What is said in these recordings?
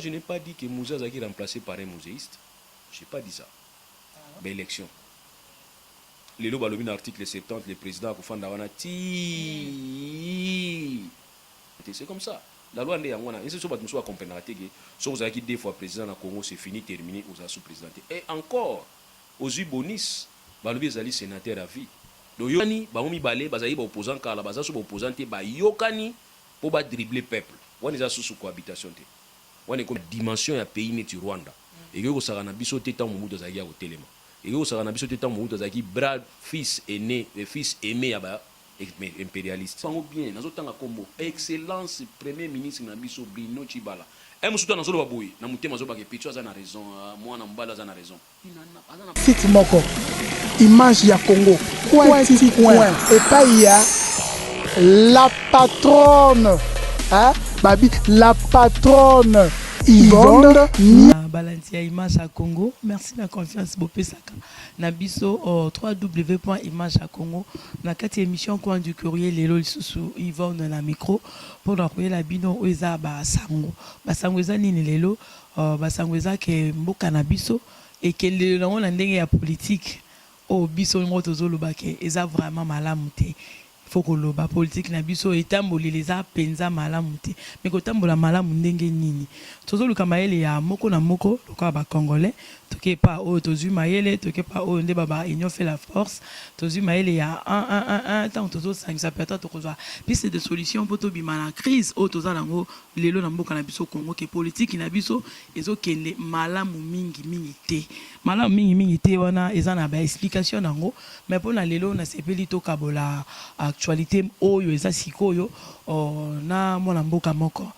Je n'ai pas dit que Mzee azalaki remplacé par un mzéiste. Je n'ai pas dit ça. Baélection lelo, balobi na article 70, le président akofanda wana ti, c'est comme ça la loi nde yango wana. Ese so bato mosusu bacomprenaka te ke soki ozalaki deux fois président na Congo, c'est fini, terminé, ozala sous président te. Et encore, ozwi bonus, balobi ezali sénateur à vie. Donc yokani, bango mibale bazali baopposant kala, baza so baopposant te, bayokani mpo badribler peuple. Wana eza susu cohabitation te, wana ekomi dimension ya pays neti Rwanda. Ekoki kosaka na biso te. Ntango Mobutu azalaki ya kotelema, ekoki kosaka na biso te. Ntango Mobutu azalaki bras, fils aîné, fils aimé ya ba impérialiste bango bien. Nazotanga nkombo Excellence Premier ministre na biso Bruno Tshibala. E mosusu to nazoloba boye na motema, azobaka epitu, aza na raison. Ah, mwana mobali aza na raison. Aza na Site moko, Image ya Congo coin ti coin, epai ya la patronne, hein? Babi la patronne Yvonne. Balandi ya Image ya Congo, merci na confiance bopesaka na biso, oh, www.image ya Congo na kati ya émission Coin du Courrier. Lelo lisusu Yvonne na micro mpona koyela bino oyo eza basango. Basango eza nini lelo? Basango eza ke mboka na biso ekendeli nango na ndenge ya politike oyo biso ngo tozoloba ke eza vraiment malamu te. Faut koloba politike na biso etamboleli eza mpenza malamu te. Me kotambola malamu ndenge nini? Tozoluka mayele ya moko na moko lokola Bacongolais. Toke epa oyo tozwi mayele, toke epa oyo nde baba union fait la force. Tozwi mayele ya 1 1 1 1. Ntango tozosangisa, peut-être tokozwa piste de solution mpo tobima na crise oyo toza nango lelo na mboka na biso Congo, ke politike na biso ezokende malamu mingi mingi te, malamu mingi mingi te. Wana eza na baexplication nango. Mais mpona lelo, nasepeli tokabola actualité oyo eza sikoyo na mwana mboka moko.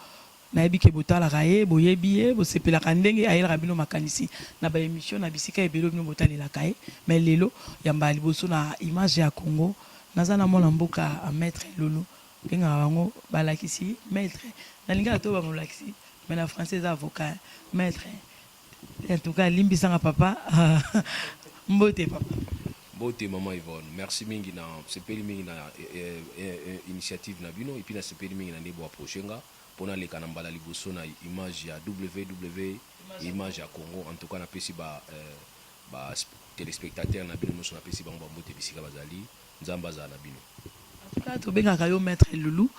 Nayebi ke botalaka ye, boyebi ye, bosepelaka ndenge ayelaka bino makanisi na baémission na bisika ebele bino botalelaka ye. Mais lelo, yamba liboso na Image ya Congo, naza na mwana mboka Maître Lulu. Bengaka bango balakisi maître, nalingaka to bamolakisi, mais na français eza avocat, maître. En tout cas, limbisanga papa. Mbote papa. Mbote mama Yvonne, merci mingi. Na sepeli mingi na initiative na bino et puis nasepeli mingi na nde boapproche nga mpo naleka na mbala liboso na image ya www Image ya Congo. En tout cas, napesi ba téléspectateur na bino nyonso, napesi bango bambote bisika bazali. Nzambe azala na bino. En tout cas, tobengaka yo Maître Lulu.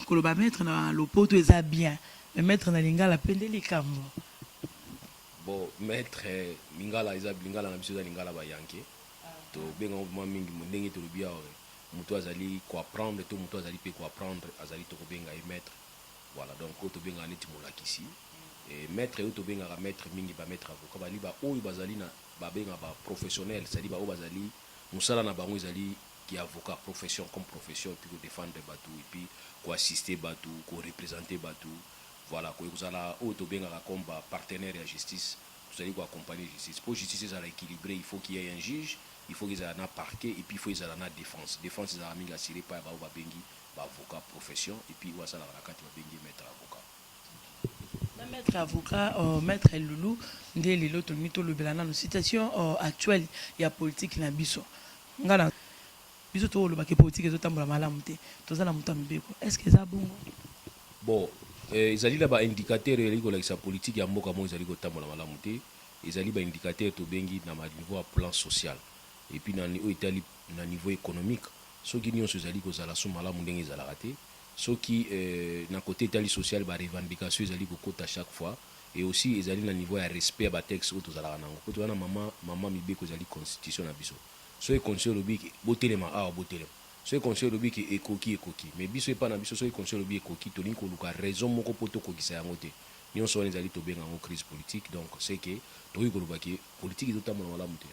Koloba maître na lopoto eza bien, mais maître na lingala mpe nde likambo. Bon, maître lingala eza lingala na biso, eza lingala bayanke. Tobengango mwa mingi ndenge tolobi awa, moto azali koapprendre to moto azali mpe koapprendre azali, tokobenga ye maître. Voilà, donc oyo tobengaka neti molakisi e, maître oyo tobengaka maître mingi, bamaître avocat bali baoyo bazali na babengaka baprofessionnel, c'est-à-dire baoyo bazali mosala na bango ezali ki avocat, profession comme profession, et puis kodéfendre bato, et puis koassister bato, koreprésenter bato. Voilà, koye kozala oyo tobengaka comme bapartenaire ya justice. Tozali koaccompagner justice. Mpo justice ezala équilibré, il faut qu'il y ait un juge, il faut ezala na parquet et puis il faut ezala na défense. Défense ezala mingi assuré pa ya baoyo babengi baavocat profession, et puis oyo asalaka na kati babengi maître avocat. Na maître avocat, Maître Lulu, nde lelo tolingi tolobela nano situation actuelle ya politique na biso. Nga na biso tolobaki politique ezotambola malamu te. Toza na moto ya mibeko, est ce que eza bongo? Bon, ezali na baindicateur ezali kolakisa politique ya mboka moko ezali kotambola malamu te. Ezali baindicateur tobengi na niveau ya plan social et puis na oyo etali na niveau économique. Soki nyonso ezali kozala so malamu ndenge ezalaka te, soki na côté etali social, barevendication ezali kokota chaque fois, et aussi ezali na niveau ya respect ya batexte oyo tozalaka nango, po toza na mama mama mibeko, ezali constitution na biso. Soki constitution elobi botelema awa, botelema. Soki constitution elobi ke ekoki, ekoki. Mais biso epa na biso, soki constitution elobi ekoki, tolingi koluka raison moko mpo tokokisa yango te. Nyonso wana ezali tobenga yango crise politique. Donc c'est que tokoki koloba ke politique ezotambola malamu te.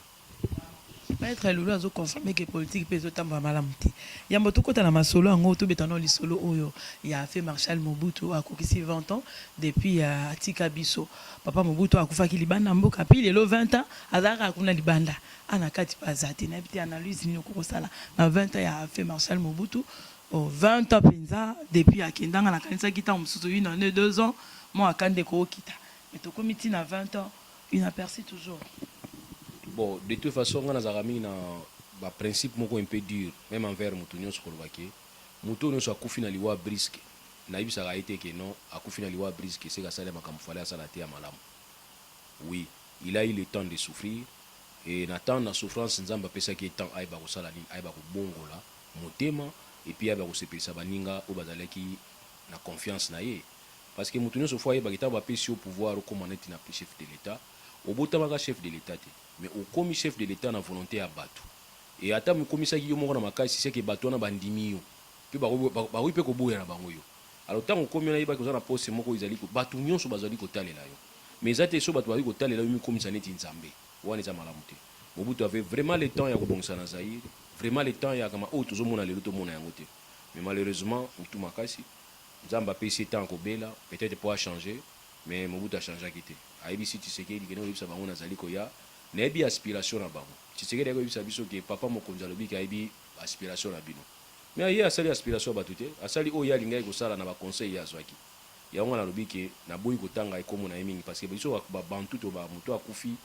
Maître Lulu azoconfirme ke politique mpe ezotambola malamu te. Yambo tokɔta na masolo yango, tobeta no lisolo oyo ya feu Marshal Mobutu. Akokisi 20 ans depuis atika biso. Papa Mobutu akufaki libanda mboka, puis lelo 20 ans azalaka kuna libanda, ana kati mpe aza te. Nayebi te analyse nini okokosala na 20 ans ya feu Marshal Mobutu. Oh, 20 ans mpenza depuis akendanga. Nakanisaki ntango mosusu une année, 2 ans mo akande kookita, mais tokomi ntina 20 ans, inaperçu toujours. Bon, de toute façon, nga nazalaka mingi na baprincipe moko un peu dur même envers moto nyonso, koloba ke moto oyo nyonso akufi na liwa brusque. Nayebisaka ye te ke non, akufi na liwa brise, ke seke asali makambo fale asala te ya malamu. Oui, il a eu le temps de souffrir, et na temps na souffrance, Nzambe apesaki ye temps ayeba kosala nini, ayeba kobongola motema, et puis ayeba kosepelisa baninga oyo bazalaki na confiance na ye. Parce que moto nyonso fo ayebaki, ntango bapesi yo pouvoir, okóma neti na chef de l'État, obotamaka chef de l'État te, mais okomi chef de l'État na volonté ya bato. E ata mokomisaki yo moko na makasi, seke bato wana bandimi yo mpe bakoki mpe koboya na bango yo. Alors ntango okomi wana, yebaki oza na poste moko ezali bato nyonso bazali kotalela yo. Mais eza te so bato bazali kotalela yo, mikomisa neti Nzambe. Wana eza malamu te. Mobutu avait vraiment le temps ya kobongisa na Zaïre, vraiment le temps ya kama oyo tozomona lelo, tomona yango te. Mais malheureusement, motu makasi, Nzambe apesi ye temps ya kobela, peut-être po achanger. Mais Mobutu achangeaki te. Ayebisi Tshisekedi: "Kende koyebisa bango nazali koya, nayebi aspiration na bango." Tshisekedi akoyebisa biso ke papa mokonzi alobi ke ayebi aspiration na bino. Mais ye asali aspiration ya bato te, asali oyo ye alingaki kosala na baconseil ye azwaki yango. Wana alobi ke naboyi kotanga ekomo na ye mingi, parce que biso babantu to bamoto akufi,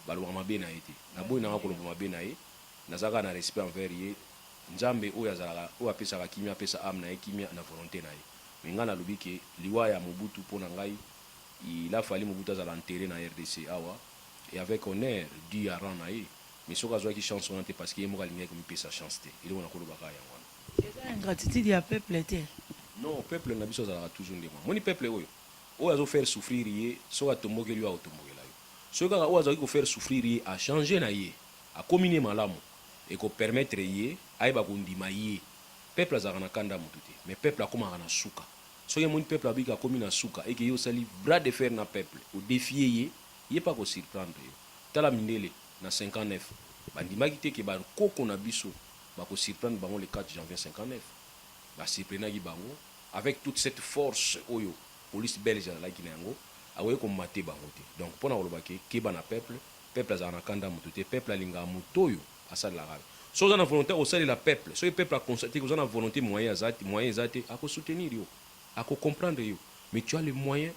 balobaka mabe na ye te. Naboyi nanga koloba mabe na ye, naza kaka na respect envers ye. Nzambe oyo azalaka, oyo apesaka kimia, apesa âme na ye kimia na volonté na ye. Mais ngai nalobi ke liwa ya Mobutu, mpo na ngai, il a fallu Mobutu azala enterré na RDC awa et avec honneur dû ya rang na ye. Mais soki azwaki chance wana te, parce que ye moko alingaki komipesa chance te. Eloko nakolobaka yango wana. Eza ingratitude ya peuple te? Non, peuple na biso azalaka toujours ndenge moni. Peuple oyo azofaire souffrir ye, soki atombokeli yo, akotombokela yo. Soki kaka oyo azalaki kofaire souffrir ye achange na ye, akomi ne malamu, ekopermettre ye ayeba kondima ye. Peuple azalaka na kanda motu te, mais peuple akomaka na suka. Soki emoni peuple abiki akomi na suka, eke ye osali bras de fer na peuple, odéfier ye, ye mpe akosurprendre yo. Tala mindele na 59, bandimaki te ke bakoko na biso bakosurprendre bango le 4 janvier 59. Basurprenaki bango avec toute cette force oyo police belge azalaki na yango, akoki komate bango te. Donc mpo na koloba ke keba na peuple. Peuple azalaka na kanda motu te. Peuple alingaka moto oyo asalelaka. So oza na volonté kosalela peuple, soki peuple aconstate oza na volonté, moyen aza te, moyen eza te, akosoutenir yo, akocomprendre yo. Mais tu as le moyen,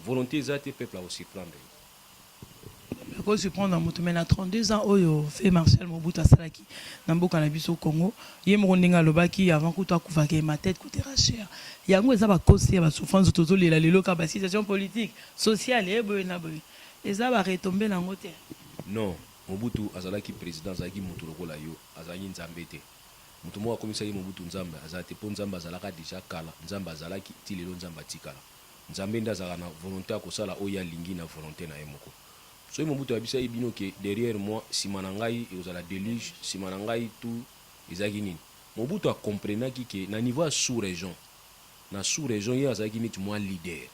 volonté eza te, peuple akosurprendre yo. Akosurprendre moto. Mais na 32 ans oyo feu Marshal Mobutu asalaki na mboka na biso Congo, ye moko ndenge alobaki avant kutu akufaka, "Ma tête coûtera cher." Yango eza bakosi ya basouffrance tozolela lelo, kaka basituation politique, sociale, eboye na boye, eza baretombées nango te? Non, Mobutu azalaki président, azalaki moto lokola yo, azalaki Nzambe te. Moto moko akomisaki Mobutu Nzambe aza te, mpo Nzambe azalaka déjà kala. Nzambe azalaki ti lelo, Nzambe atikala Nzambe. Nde azalaka na volonté ya kosala oyo alingi na volonté na ye moko. Soki Mobutu ayebisaki bino ke derrière moi, nsima na ngai ekozala déluge, nsima na ngai tout ezalaki nini, Mobutu akomprenaki ke na niveau ya sous région, na sous région ye azalaki neti mwa leader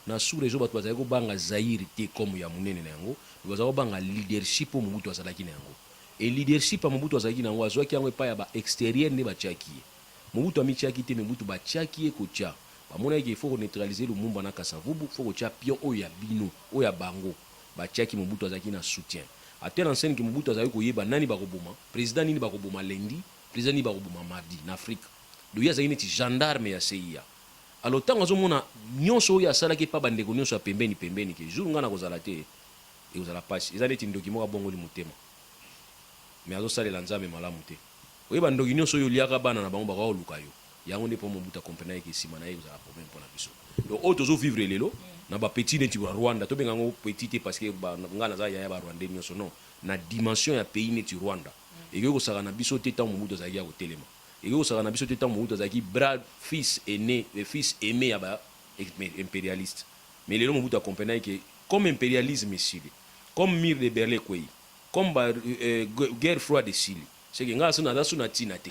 na sous région. Bato bazalaki kobanga Zaire te comme ya monene na yango, mais bazalaki kobanga leadership oyo Mobutu azalaki na yango. E leadership ya Mobutu azalaki na yango, azwaki yango epai ya baextérieur nde batiaki ye. Mobutu amitiaki te, Mobutu batiaki ye kotia. Bamonaki il faut koneutraliser Lumumba na Kasavubu, faut kotia pion oyo ya bino, oyo ya bango. Batiaki Mobutu, azalaki na soutien à telle enseigne ke Mobutu azalaki koyeba nani bakoboma, président nini bakoboma lundi, président nini bakoboma mardi na Afrique. Donc ye azalaki neti gendarme ya CIA. Alors ntango azomona nyonso oyo asalaki epa bandeko nyonso ya pembeni pembeni, ke jour ngai nakozala te, ekozala mpasi. Eza neti ndoki moko abongoli motema, mais azosalela Nzambe malamu te. Oyeba ndoki nyonso oyo oliaka bana na bango, bakoka koluka yo. Yango nde mpo Mobutu akomprena eke nsima na ye ekozala problème mpo na biso. Donc oyo tozovivre lelo na bapetit neti ba Rwanda, tobenga yango petit te, parce que ngai naza yaya barwandais nyonso. Non, na dimension ya pays neti Rwanda, ekoki kosaka na biso te. Ntango Mobutu azalaki ya kotelema, ekoki kosaka na biso te. Ntango Mobutu azalaki bras, fils aîné, fils aimé ya ba impérialiste. Mais lelo Mobutu akomprena ke comme impérialisme esili, comme mur de Berlin ekwei, comme ba guerre froide esili, c'est que ngai so naza so na ntina te.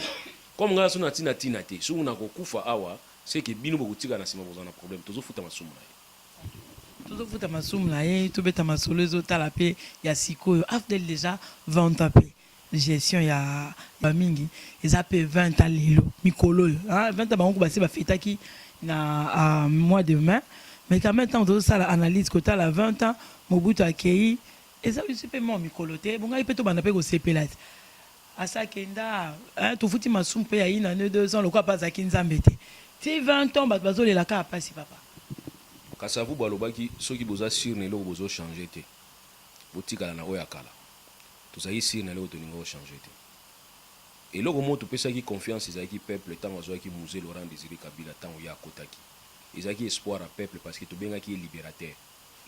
Comme ngai so na ntina ntina te, soki nakokufa awa, c'est que bino bokotika na nsima, bozala na problème. Tozofuta masumu na ye. Tozofuta masumu na ye. Tobeta masolo ezotala mpe ya sikoyo. AFDL déjà 20 ans, mpe gestion ya bamingi eza mpe 20 ans lelo mikolo oyo. 20 ans bango basi bafetaki na mois de mai. Mais quand même, ntango tozosala analyse, kotala 20 ans Mobutu akei, eza biso mpe mwa mikolo te. Bongai mpe tobanda mpe kosepela te. Asakenda, tofuti masumu mpe ya ina ne 2 ans, lokola mpe azalaki Nzambe te. Ti 20 ans, bato bazolela kaka mpasi, papa. Kasavubu alobaki: "Soki boza sûr na eloko, bozochange te, botikala na oyo ya kala." Tozalaki sûr na eloko, tolinga kochange te. Eloko moko topesaki confiance ezalaki peuple. Ntango azwaki Mzee Laurent Désiré Kabila, ntango ye akotaki, Ezalaki espoir ya peuple parce que tobengaki ye libérateur.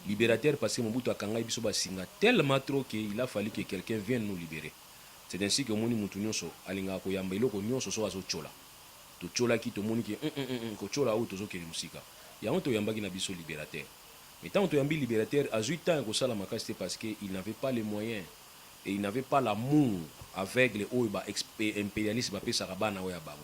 Libérateur parce que Mobutu akangaki biso basinga tellement trop que il a fallu que quelqu'un vienne nous libérer. C'est ainsi que omoni mutu nyonso alingaka koyamba eloko nyonso soki azotyola. Totyolaki, tomoni ke kotyola oyo, tozokende mosika. Yango toyambaki na biso libérateur. Mais ntango toyambi libérateur, azwi temps ya kosala makasi te parce que il n'avait pas les moyens et il n'avait pas l'amour aveugle oyo baimpérialiste bapesaka bana oyo ya bango.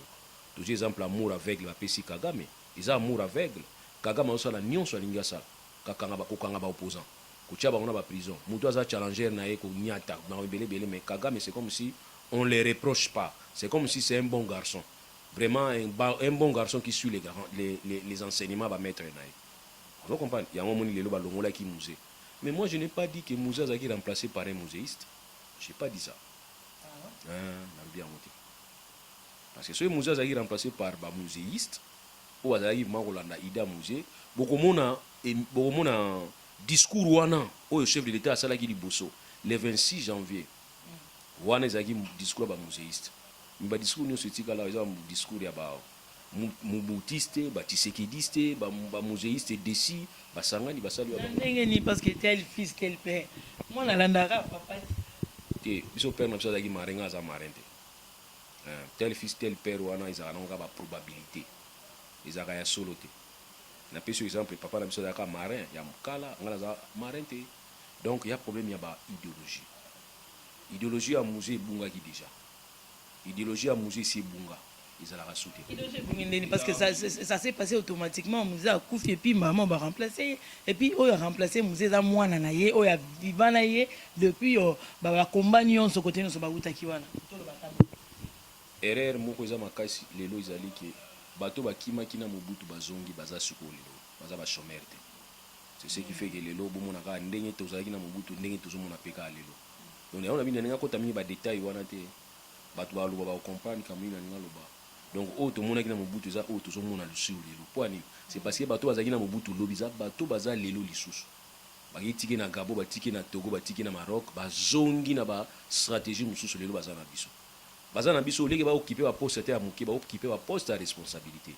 Tozwi exemple, amour aveugle bapesi Kagame eza amour aveugle. Kagame azosala nyonso alingi asala, kakanga, kokanga baopposant, kotia bango na baprison, moto aza challenger na ye koniata makambo ebele ebele. Mais Kagame, c'est comme si on les reproche pas, c'est comme si c'est un bon garçon, vraiment un bon garçon qui suit les enseignements bamaître na ye. Ozo comprendre? Yango omoni lelo balongolaki Mzee. Mais moi, je n'ai pas dit que Mzee azalaki remplacé par un mzéiste. J'ai pas dit ça. Ah, nalobi yango te parce que soki Mzee azalaki remplacé par bamzéiste oyo azalaki vraiment kolanda idée Mzee, bokomona discours wana oyo chef de l'État asalaki liboso le 26 janvier wana, ezalaki discours ya bamzéiste. Mais badiscours nyonso etikala eza discours ya ba mobutiste, batshisekediste, bamzéiste desi basangani basali. Ndenge nini? Parce que tel fils, tel père, mwana alandaka papa. Te, biso père na biso azalaki marin, nga aza marin te. Tel fils, tel père wana ezalaka nango kaka baprobabilité, ezalaka ya solo te. Napesi yo exemple, papa na biso azalaka marin ya mokala, nga naza marin te. Donc ya problème ya baidéologie. Idéologie ya Mzee ebungaki déjà. Idéologie ya Mzee esi ebunga, ezalaka su te. Idéologie ebungi ndeni? Parce que ça s'est passé automatiquement. Mzee akufi et puis maman baremplace, et puis oyo aremplace Mzee eza mwana na ye oyo aviva na ye depuis bakomba nyonso, kote nyonso bautaki wana. Erreur moko eza makasi lelo ezali ke bato bakimaki na Mobutu bazongi, baza sikoyo lelo baza bachômeur te. C'est ce qui fait que lelo bomona kaka ndenge tozalaki na Mobutu, ndenge tozomona mpe kaka lelo. Donc yango na bino, ndenge akota mingi badetail wana te, bato baloba bakocomprendre kambo nini nalinga loba. Donc oyo tomonaki na Mobutu eza oyo tozomona lisusu lelo. Mpo nini? C'est parce que bato bazalaki na Mobutu lobi eza bato baza lelo lisusu. Bakei na Gabon, batiki na Togo, batiki na Maroc, bazongi na bastratégie mosusu. Lelo baza na biso, baza na biso oleke baokipe baposte te ya moke, baokipe baposte ya responsabilité.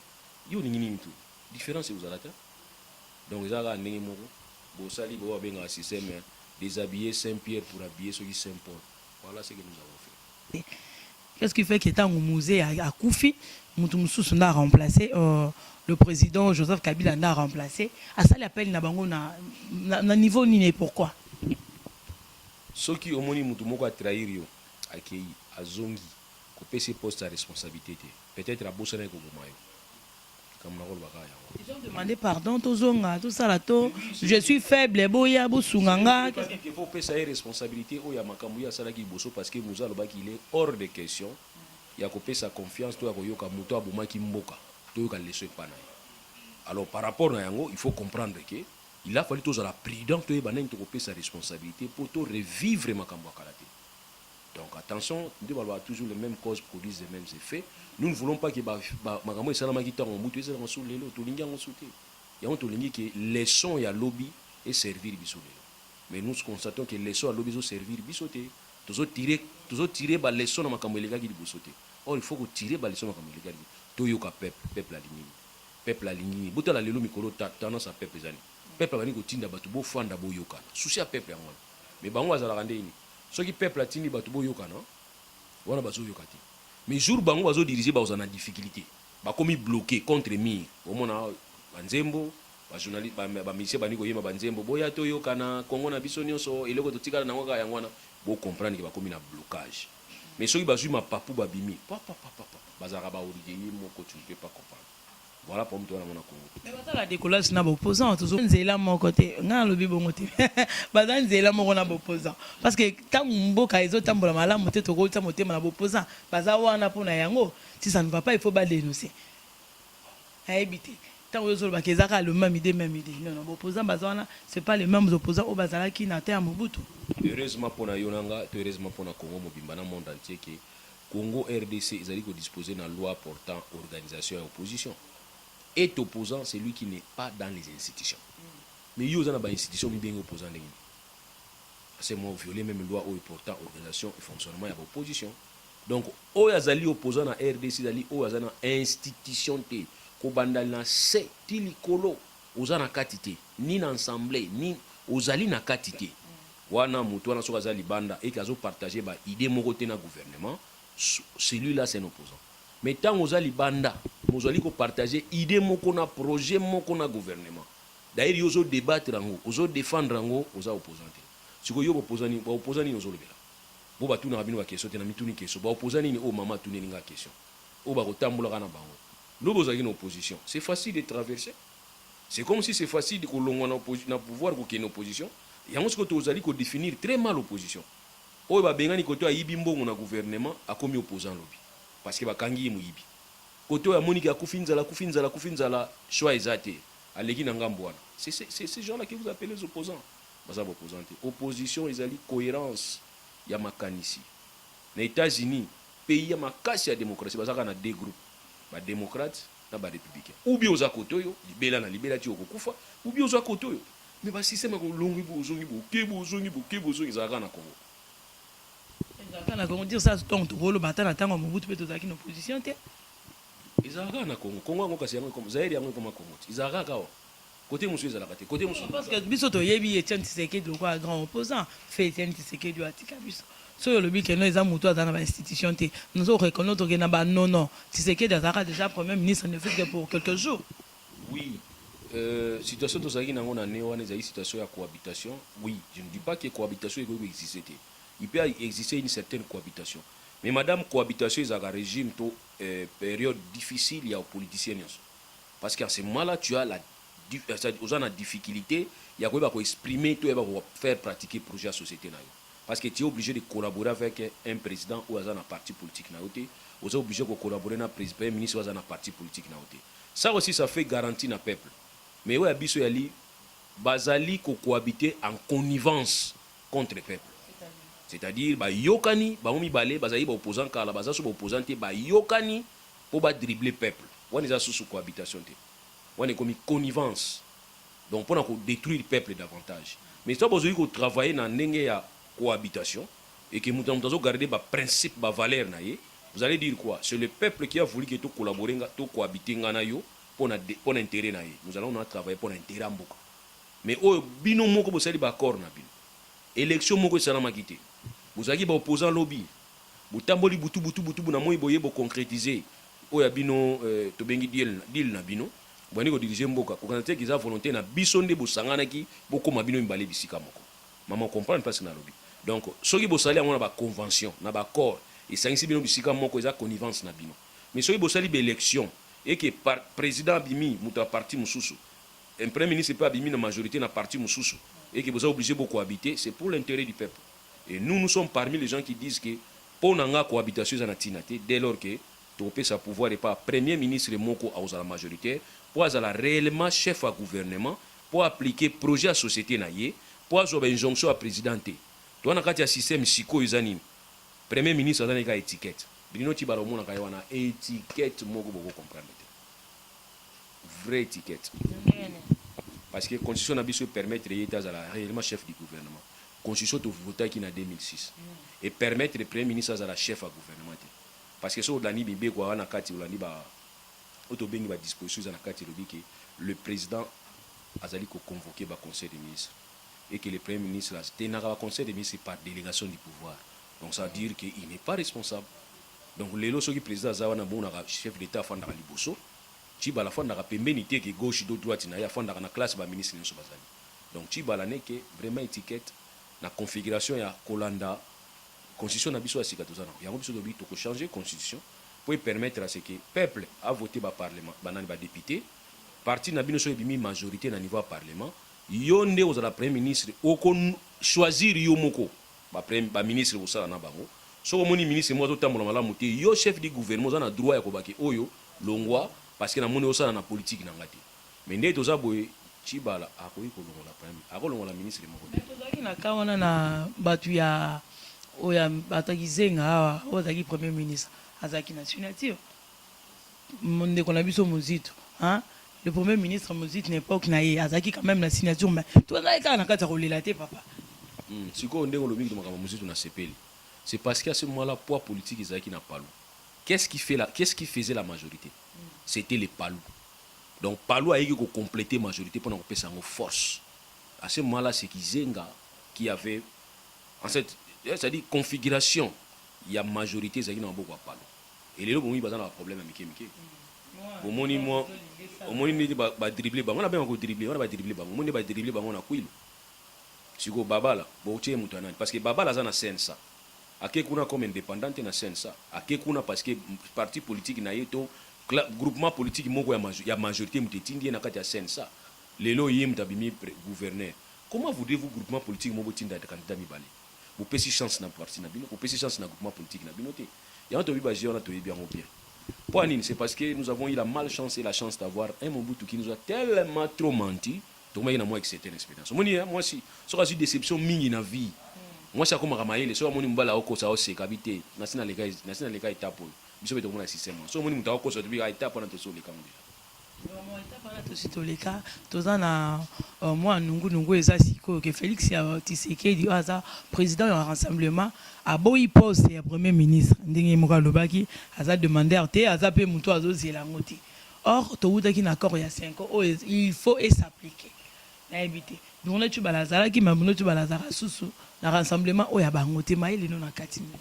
Yo olingi nini? To différence ekozala te. Donc eza kaka ndenge moko bosali bo babengaka système déshabiller Saint Pierre pour habiller soki Saint Paul. Voilà ce que nous avons fait. Qu'est-ce qui fait que ntango Mzee akufi, mutu mosusu nde aremplace le président Joseph Kabila, nde aremplace, asali appel na bango na niveau nini et pourquoi? Soki omoni mutu moko atrahir yo, akei, azongi, kopesa ye poste ya responsabilité te. Peut-être abosanaki koboma yo. Likambo nakoloba kaka yango. Ils ont demandé pardon, tozonga, tosala to je suis faible, boya bosunga nga. Il faut opesa ye responsabilité oyo ya makambo ye asalaki liboso, parce que Mzee alobaki il est hors de question ya kopesa confiance to ya koyoka moto abomaki mboka, toyoka leso epa na ye. Alors par rapport na yango, il faut comprendre que il a fallu tozala prudent, toyeba nani tokopesa responsabilité mpo to revivre makambo ya kala te. Donc attention, nde balobaka toujours, les mêmes causes produisent les mêmes effets. Nous ne voulons pas que makambo esalamaki ntango Mobutu esalama su lelo. Tolingi yango su te. Yango tolingi ke leçon ya lobi eservir biso lelo. Mais nous constatons que leçon ya lobi ezoservir biso te. Tozotire baleçon na makambo elekaki liboso te. Or il faut kotire baleçon makambo elekaki liboso. Toyoka peuple. Peuple alingi nini? Peuple alingi nini? Botala lelo mikolo, tendance ya peuple ezali, peuple abandi kotinda bato bofanda, boyokana. Souci ya peuple yango wana. Mais bango bazalaka nde nini? Soki peuple atindi bato boyokana wana, bazoyoka te. Mais jour bango bazodirige, bakozala na difficulté, bakomi bloqué contre mur. Omona banzembo, bajournaliste, bamusicien bandi koyemba banzembo: "Boya toyokana, Kongo na biso nyonso, eloko totikala nango kaka yango wana." Bocomprendre ke bakomi na blocage. Mais soki bazwi mapapu, babimi papapapapa, bazalaka baorgueilleux moko, tu ne peux pas comprendre. Voilà problème towana mona Congo. Mais bazala décollage na baopposant, tozo nzela moko te. Ngai nalobi bongo te, baza nzela moko na baopposant, parce que ntango mboka ezotambola malamu te, tokotia motema na baopposant. Baza wana mpona yango. Si ça ne va pas, il faut badénoncer. Nayebi te ntango oyo ozolobaka eza kaka le même idée, même idée. Non, non, baopposant baza wana, c'est pas les mêmes opposants oyo bazalaki na te ya Mobutu. Heureusement mpona yo na nga to heureusement mpona Congo mobimba na monde entier ke Congo RDC ezali kodispose na loi portant organisation ya opposition. Est opposant celui qui n'est pas dans les institutions. Mais yo oza na bainstitution, mibenge opposant ndenge nini? C'est moi violer même loi oyo portant organisation et fonctionnement ya baopposition. Donc oyo azali opposant na RDC ezali oyo aza na institution te. Kobanda na se ti likolo, oza na kati te, ni na ensemble, ni ozali na kati te. Wana moto wana soki aza libanda et que azo partager ba idées moko te na gouvernement, celui-là, c'est un opposant. Mais ntango oza libanda, mozali kopartager idée moko na projet moko na gouvernement, d'ailleurs yo ozodébattre yango, ozodéfendre yango, oza opposant te. Sikoyo yo baopposant nini, baopposant nini ozolobela? Bo batunaka bino baquestion te. Na mituni question, baopposant nini oyo mama atuneli nga question, oyo bakotambolaka na bango? Lobi ozalaki na opposition, c'est facile de traverser. C'est comme si c'est facile de kolongwa na pouvoir kokende opposition. Yango sikoyo tozali kodéfinir très mal opposition. Oyo babengani kote ayibi mbongo na gouvernement, akomi opposant lobi parce que bakangi ye moyibi. Kote oyo amoniki akufi nzala, akufi nzala, akufi nzala, choix eza te, aleki na ngambo wana. C'est ces gens là que vous appelez les opposants. Baza baopposant te. Opposition ezali cohérence ya makanisi. Na États-Unis, pays ya makasi ya démocratie, bazalaka na deux groupes, badémocrate na barépublicain. Ou bien oza kote oyo libela na libela ti okokufa, ou bien oza kote oyo. Mais basystème ya kolongi bozongi, boke bozongi, boke bozongi, ezalaka na Congo. Ezalaka na Congo, dire ça. Donc tokoloba ata na ntango ya Mobutu mpe tozalaki na opposition te? Ezalaka na Congo. Congo yango kasi, yango Zaire, yango ekoma Congo ti. Ezalaka kaka awa, kote mosusu ezalaka te, kote mosusu. Parce que biso toyebi Etienne Tshisekedi lokola grand opposant. Fe Etienne Tshisekedi oyo atika biso, soki olobi keno eza motu aza na bainstitution te, nazo reconnaître ke na banono Tshisekedi azalaka déjà premier ministre, ne fût que pour quelques jours. Oui, situation tozalaki nango na ne wana ezali situation ya cohabitation. Oui, je ne dis pas que cohabitation ekoki koexiste te. Il peut exister une certaine cohabitation. Mais madame, cohabitation ezalaka régime to période difficile ya politicien nyonso, parce qu'en ce moment là tu as la oza na difficulté ya koyeba koexprimer to yeba kofaire pratiquer projet ya société na yo, parce que tu es obligé de collaborer avec un président oyo aza na parti politique na yo te. Oza obligé kocollaborer na premier ministre oyo aza na parti politique na yo te. Ça aussi, ça fait garantie na peuple. Mais oyo ya biso yali bazali kocohabiter en connivence contre peuple, c'est-à-dire bayokani bango mibale, bazali baopposant kala, baza so baopposant te, bayokani mpo badribler peuple. Wana eza susu cohabitation te, wana ekomi connivence, donc mpona kodétruire peuple davantage. Mais so bozali kotravailler na ndenge ya cohabitation et que moto na moto azogarde baprincipe, bavaleur na ye, vous allez dire quoi? C'est le peuple qui a voulu que tocollaborer, nga tocohabiter, nga na yo, mpona intérêt na ye. Nous allons na travailler mpona intérêt ya mboka. Mais oyo bino moko bosali baaccord na bino, élection moko esalamaki te, bozalaki baopposant lobi, botamboli butu butu butu na moi boye, boconcrétise oyo ya bino, tobengi deal na bino, bwandi kodiriger mboka. Kokana te eza volonté na biso nde bosanganaki bokóma bino mibale bisika moko. Mama, comprendre place nalobi. Donc soki bosali yango na baconvention, na baaccord esangisi bino bisika moko, eza connivence na bino. Mais soki bosali baélection eke par président abimi moto ya parti mosusu, un premier ministre mpe abimi na majorité na parti mosusu, et que boza obligé bocohabiter, c'est pour l'intérêt du peuple. Et nous, nous sommes parmi les gens qui disent que mpo na nga, cohabitation eza na ntina te dès lors que tokopesa pouvoir epa premier ministre moko akozala majoritaire, mpo azala réellement chef ya gouvernement, mpo appliquer projet ya société na ye, mpo azwa bainjonction ya président te. Toza na kati ya système sikoyo eza nini? Premier ministre aza na étiquette. Bino ti bala omonaka ye wana étiquette moko, bokocomprendre te, vraie étiquette, parce que constitution na biso permettre ye te azala réellement chef du gouvernement. Constitution tovotaki na 2006 et permettre le premier ministre azala chef ya gouvernement te, parce que soki olandi mibeko awa na kati, olandi ba oyo tobengi badisposition eza na kati, elobi ke le président azali koconvoquer baconseil des ministres et que le premier ministre tenaka baconseil des ministres par délégation du pouvoir. Donc ça veut dire que il n'est pas responsable. Donc lelo soki président aza wana, bonaka chef d'état afandaka liboso, Tshibala afandaka pembeni te, ke gauche to droite na ye, afandaka na classe baministre nyonso bazali. Donc Tshibala neke vraiment étiquette na configuration ya kolanda constitution na biso ya sika toza nango. Yango biso tolobi tokochange constitution po epermettre à ce que peuple avote baparlement, banani, badéputé. Parti na bino soki ebimi majorité na niveau ya parlement, yo nde ozala premier ministre, okochoisir yo moko baministre kosala na bango. Soki omoni ministre moko azotambola malamu te, yo chef du gouvernement oza na droit ya kobake oyo longwa, parce que namoni osala na politique na nga te. Mais nde toza boye, Tshibala akoki kolongola premier, akolongola ministre moko te. Tozalaki na ka wana na bato ya oyo bataki zenga awa, oyo azalaki premier ministre, azalaki na signature, ndeko na biso Mozito, hein? Le premier ministre Mozito, na époque na ye, azalaki quand même na signature, mais tozalaki kaka na kati ya kolela te, papa. Sikoyo ndenge olobi makambo Mozito, na sepeli. C'est parce qu'à ce moment là poids politique ezalaki na Palu. Qu'est-ce qui faisait la majorité? C'était les Palu. Donc Palu ayeki kocompléter majorité mpona kopesa yango force. À ce moment là, c'est Kizenga qui avait en fait, c'est-à-dire configuration ya majorité ezalaki na maboko ya Palu. Elelo bomoni baza na baproblème ya mike mike. Bomoni mwa, omoni ndenge badribble bango, wana benga kodribble wana, badribble bango. Omoni nde badribble bango na Kwilu. Sikoyo Babala, botie moto ya nani? Parce que Babala aza na CNSA, ake kuna comme indépendant te na CNSA, ake kuna parce que parti politique na ye to groupement politique moko ya majorité moto etindi ye na kati ya CNSA. Lelo ye moto abimi gouverneur. Comment voudrez-vous groupement politique moko botinda candidat mibale? Bopesi chance na parti na bino, bopesi chance na groupement politique na bino te. Yango toyebi baje wana, toyebi yango bien. Mpo nini? C'est parce que nous avons eu la malchance et la chance d'avoir un Mobutu qui nous a tellement trop menti. Tokomaki na mwa certaine expérience. Omoni mwasi soki azwi déception mingi na vie, mwasi akomaka mayele. Soki amoni mobali akokosa, aoseka bi te. Nasi naleka étape oyo. Biso mpe tokomona système wana. Soki omoni moto akokosa, tobi étape wana tosi oleka ngo déjà. Vraiment, étape wana tosi toleka. Toza na mwa nungunungu eza sikoyo ke Félix ya Tshisekedi, oyo aza président ya Rassemblement, aboyi poste ya premier ministre. Ndenge moko alobaki, aza demandeur te, aza mpe moto azozela yango te. Or towutaki na accord ya 5 ans oyo il faut es'appliquer. Nayebi te, Bruno Tshibala azalaki ma, Bruno Tshibala azalaka susu na Rassemblement oyo ya bango te. Mayele no na kati nini?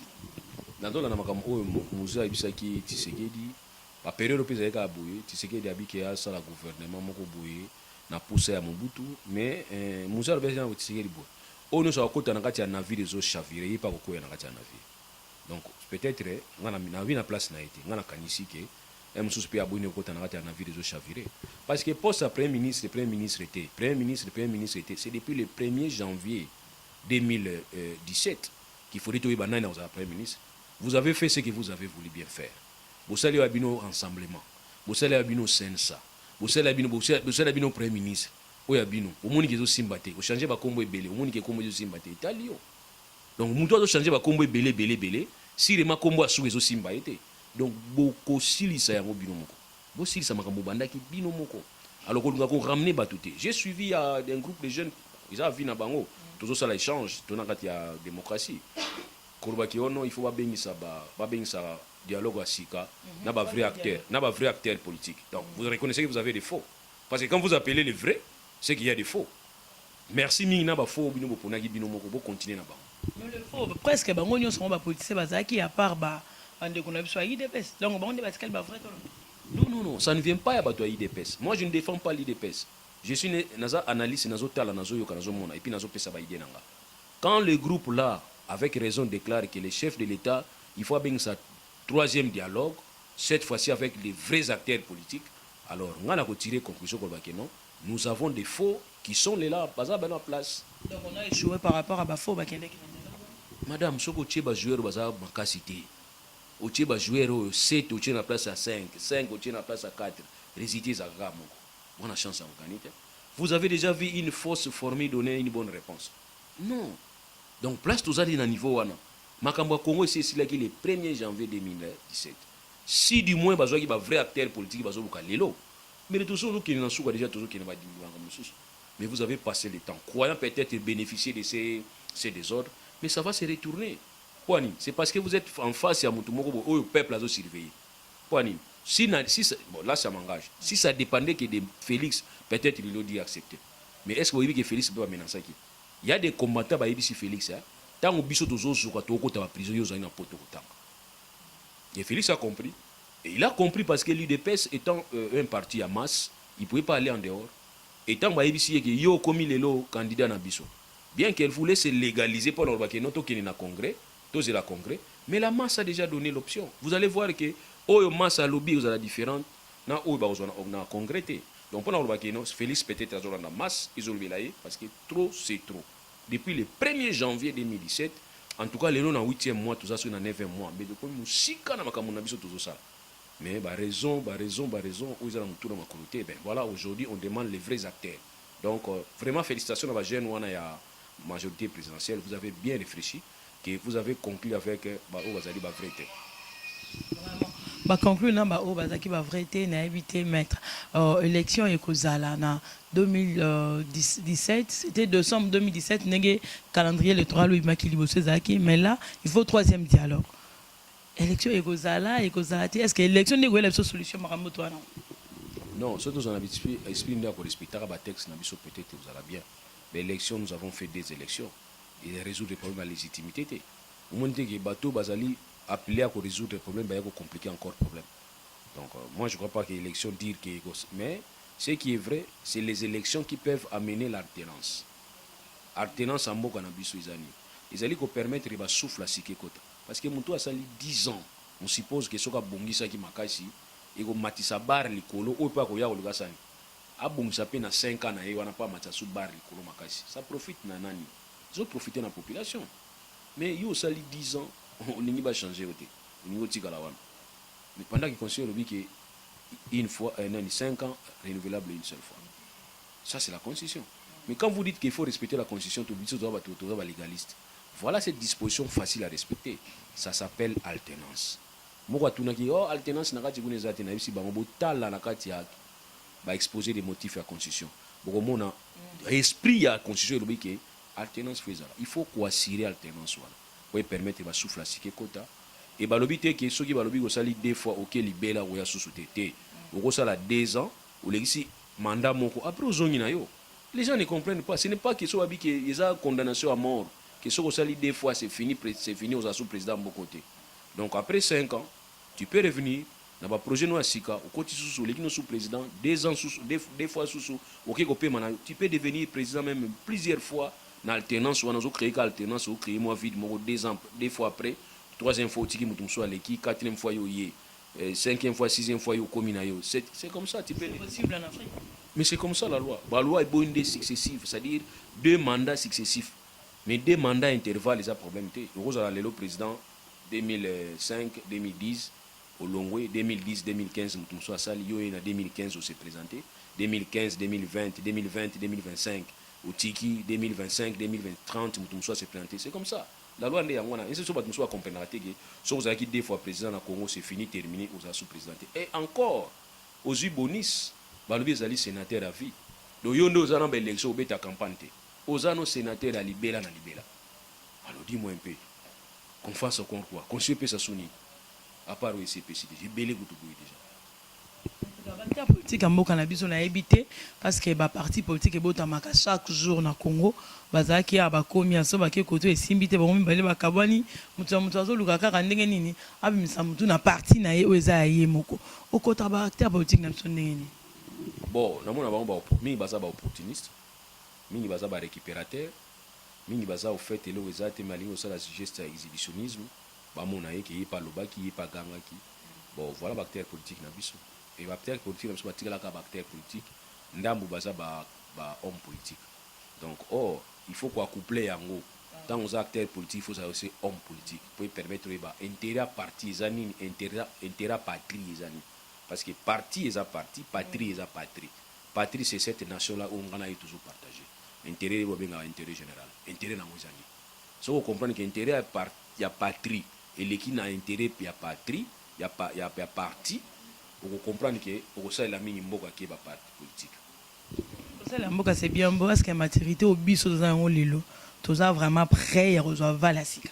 Nazolanda makambo oyo Mzee ayebisaki Tshisekedi. Bapériode mpe ezalaki kaka boye. Tshisekedi abiki asala gouvernement moko boye na pusa ya Mobutu, mais Mzee alobaki na Tshisekedi boye: oyo nyonso akokota na kati ya navire ezochavirer, ye mpe akokwea na kati ya navire. Donc peut-être nga nabi na place na ye te. Nga nakanisi ke ye mosusu mpe aboyini kokota na kati ya navire ezochavirer, parce que poste ya premier ministre, premier ministre te, premier ministre, premier ministre te, c'est depuis le 1er janvier 2017 qu'il faudrait toyeba nani akozala premier ministre. Vous avez fait ce que vous avez voulu bien faire. Bosali ya bino rassemblement, bosali ya bino CNSA, bosali ya bino, bosali ya bino premier ministre oyo ya bino. Omoni ke ezosimba te, ochange bakombo ebele. Omoni ke kombo ezosimba te, etali yo. Donc moto azochange bakombo ebele ebele ebele, sirema kombo asuki ezosimba ye te. Donc bokosilisa yango bino moko, bosilisa makambo obandaki bino moko. Alors kolinga koramener bato te. J'ai suivi ya un groupe de jeunes, eza avis na bango, tozosala échange to na kati ya démocratie, kolobaki ono il faut babengisa babengisa dialogue ya sika na bavrai acteur, na bavrai acteur politique. Donc vous reconnaissez que vous avez des faux, parce que quand vous appelez les vrais, c'est qu'il y a des faux. Merci mingi na bafaux bino boponaki bino moko, bocontinue na bango. Mais le faux, presque bango nyonso ngo bapoliticien bazalaki, à part ba bandeko na biso ya UDPS. Donc bango nde batikali bavrai to? Non, non, non, ça ne vient pas ya bato ya UDPS. Moi, je ne défends pas l'UDPS. Je suis naza analyste, nazotala, nazoyoka, nazomona et puis nazopesa baidée na nga. Quand le groupe là, avec raison, déclare que le chef de l'État, il faut abengisa troisième dialogue, cette fois-ci avec les vrais acteurs politiques, alors nga na kotirer conclusion koloba ke non, nous avons des faux qui sont les là, baza bana place. Donc on a échoué par rapport à bafaux bakendeki na nzela. Madame, soki otie bajoueur baza makasi te, otie bajoueur oyo 7, otie na place ya 5, 5 otie na place ya 4, résultat ezalaka kaka moko. Wana chance ya kokani te. Vous avez déjà vu une fausse fourmi donner une bonne réponse? Non. Donc place tozali na niveau wana, makambo ya Congo esi esilaki le 1er janvier 2017. Si du moins bazwaki bavrai acteur politique bazoluka lelo, mais tozo ozokende na suka déjà, tozokende makambo mosusu. Mais vous avez passé le temps croyant peut-être bénéficier de ces désordres, mais ça va se retourner. Po nini? C'est parce que vous êtes en face ya motu moko boye oyo peuple azosurveiller. Po nini? Si, na, si ça, bon, là ça m'engage. Si ça dépendait que de Félix, peut-être il aurait dit accepter. Mais est ce que oyebi ke Félix mpe bamenaçaki? Il y a des combattants bayebisi Félix, hein? Ntango biso tozozuka, tokokota baprison, yo ozali na poto kotanga. Et Félix a compris. Et il a compris parce que l'UDPS étant un parti à masse, il pouvait pas aller en dehors. Et tant bayebisi ye ke yo okomi lelo candidat na biso, bien qu'elle voulait se légaliser mpo na kolobaki no, tokende na congrès, tozela congrès, mais la masse a déjà donné l'option. Vous allez voir que oyo masse alobi ozala différente na oyo bakozwa na congrès te. Donc mpona kolobaki no, Félix peut-être azolanda masse ezolobela ye, parce que trop c'est trop. Depuis le 1er janvier 2017, en tout cas lelo na 8e mois, toza soki na 9e mois, mais tokomi mosika na makambo na biso tozosala. Mais baraison, baraison, baraison oyo eza na motu na makolo te. Ben voilà, aujourd'hui on demande les vrais acteurs. Donc vraiment félicitations na bajeune wana ya majorité présidentielle. Vous avez bien réfléchi, que vous avez conclu avec baoyo bazali bavrai te. Baconclure na baoyo bazalaki bavrai te. Nayebi te, maître, élection ekozala na 2017, c'était décembre 2017 ndenge calendrier électoral oyo ebimaki liboso ezalaki. Mais là il faut troisième dialogue. Élection ekozala, ekozala te? Est ce que élection nde ekoyela biso solution makambo to wana? Non, soki tozala na esprit nde ya korespectaka batexte na biso, peut-être ozala bien. Baélection, nous avons fait des élections et résoudre problème ya légitimité te. Omoni te ke bato bazali appelé à résoudre problème, baya compliquer encore problème. Donc moi, je crois pas que élection dire que, mais ce qui est vrai, c'est les élections qui peuvent amener l'alternance. Alternance ya mboka na biso eza nini? Ezali kopermettre basouffle ya sika ekota, parce que moto asali 10 ans, on suppose ke soki abongisaki makasi, ekomatisa barre likolo. Oyo mpe akoya koluka sani abongisa mpe na 5 ans na ye wana mpo amatisa su barre likolo makasi. Ça profite na nani? Ezoprofite na population. Mais yo osali 10 ans, olingi bachange yo te, olingi otikala wana. Mais pendant que conseil olobi ke une fois, nani, 5 ans renouvelable une seule fois, ça, c'est la constitution. Mais quand vous dites qu'il faut respecter la constitution, biso toza balégaliste. Voilà cette disposition facile à respecter, ça s'appelle alternance. Moko atunaki: "Oh, alternance na kati kuna eza te." Nayebisi bango: botala na kati ya baexposé des motifs ya constitution, bokomona esprit ya constitution elobi ke alternance faut ezala. Il faut koassurer alternance wana po epermettre basouffle ya sika ekota. E balobi te ke soki balobi kosali deux fois, oke libela, oya susu te. Te, okosala 2 ans, olekisi mandat moko, après ozongi na yo. Les gens ne comprennent pas. Ce n'est pas que so babi ke eza condamnation à mort, ke soki osali deux fois, c'est fini, c'est fini, ozala su président moko te. Donc après 5 ans, tu peux revenir na baprojet no ya sika, okoti susu, oleki no su président 2 ans susu, deux fois susu, okoki kopema na yo. Tu peux devenir président même plusieurs fois na alternance wana. Ozocréer ka alternance, ocréer mwa vide moko, 2 ans, deux fois. Après, troisième fois, otiki moto mosusu aleki, quatrième fois, yo ye, cinquième fois, sixième fois, yo okomi na yo. C'est comme ça, tu peux. C'est possible en Afrique? Mais c'est comme ça la loi. Baloi eboyi nde successif, c'est-à-dire deux mandats successifs. Mais deux mandats intervalle eza problème te. Okozala lelo président 2005 2010, olongwe 2010 2015, moto mosusu asali yo ye na 2015, ose présente 2015 2020, 2020 2025, otiki 2025 2030, moto mosusu ase présente. C'est comme ça la loi nde yango wana. Ese so bato mosusu bakomprenaka te ke soki ozalaki deux fois président na Congo, c'est fini, terminé, ozala sous président te. Et encore, ozwi bonus, balobi ezali sénateur à vie. Donc yo nde oza na baélection, obeta campagne te, oza no sénateur ya libela na libela. Alors dis-moi un peu, qu'on fasse encore quoi? Constitution epesa soni à part oyo esi epesi déjà ebele kutu boye déjà. Baacteur politique ya mboka na biso, nayebi te, parce que baparti politique ebotamaka chaque jour na Congo. Bazalaki ya bakomi ya so bake koto, esimbi te, bango mibale bakabwani. Moto ya moto azoluka kaka ndenge nini abimisa motu na parti na ye oyo eza ya ye moko. Okota baacteur politique na biso ndenge nini? Bon, namona bango mingi baza baopportuniste, mingi baza barécupérateur, mingi baza au fait eloko eza te, mais alingi kosala geste ya exhibitionnisme, bamona ye ke ye mpe alobaki, ye mpe agangaki. Bon, voilà baacteur politique na biso. E baacteur politique na biso batikalaka baacteur politique, ndambu baza ba homme politique. Donc or il faut koaccoupler yango. Ntango oza acteur politique, il faut ozala aussi homme politique po epermettre oyeba intérêt ya parti eza nini, intérêt ya patrie eza nini, parce que parti eza parti, patrie eza patrie. Patrie, c'est cette nation là oyo nga na ye toujours partager intérêt, babengaka intérêt général. Intérêt nango eza nini? Soki ocomprendre ke intérêt ya patrie eleki na intérêt ya patrie ya parti, okocomprendre ke okosalela mingi mboka ke baparti politique. Kosala mboka, c'est bien beau. Parce que maturité oyo biso toza yango lelo, toza vraiment prêt ya kozwa val ya sika?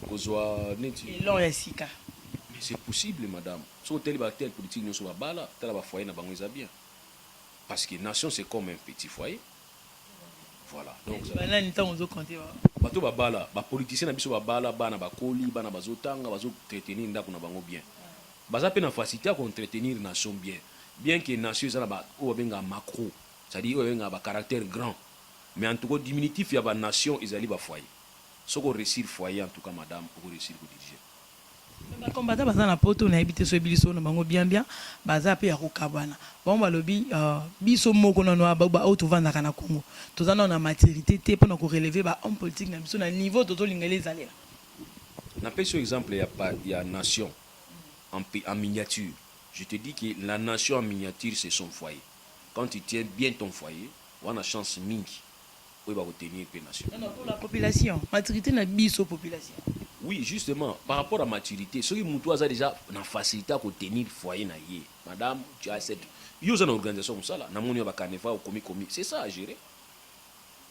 Kozwa neti? Élan ya sika. Mais c'est possible, madame. Soki otali baacteur politique nyonso babala, tala bafoyer na bango eza bien, parce que nation, c'est comme un petit foyer. Voilà, donc Banani ntango ozocompter? Bato babala, bapoliticien na biso babala, bana bakoli, bana bazotanga, bazoentretenir ndako na bango bien, baza mpe na facilité ya koentretenir nation bien, bien que nation eza na oyo babengaka macro, c'est-à-dire oyo babengaka bacaractère grand. Mais en tout cas, diminutif ya banation ezali bafoyer. Soki oréussir foyer, en tout cas, madame, okoréussir kodiriger. Bakombata baza na poto, nayebi te so yebi liso na bango bien bien. Baza mpe ya kokabwana. Bango balobi biso moko nano oyo tovandaka na Congo, toza nano na maturité te mpona korelever bahomme politique na biso na niveau tozolingela ezalela. Napesi yo exemple ya nation en miniature. Je te dis que la nation en miniature, c'est son foyer. Quand tu tiens bien ton foyer, wana chance mingi oyo bakotenir mpe nation. Non, non, pour la population, maturité na biso population. Oui, justement, par rapport à maturité, soki motu aza déjà na facilité ya kotenir foyer na ye, madame, tu as cette, yo oza na organisation, mosala namoni yo bacanevas okomi komi, c'est ça à gérer.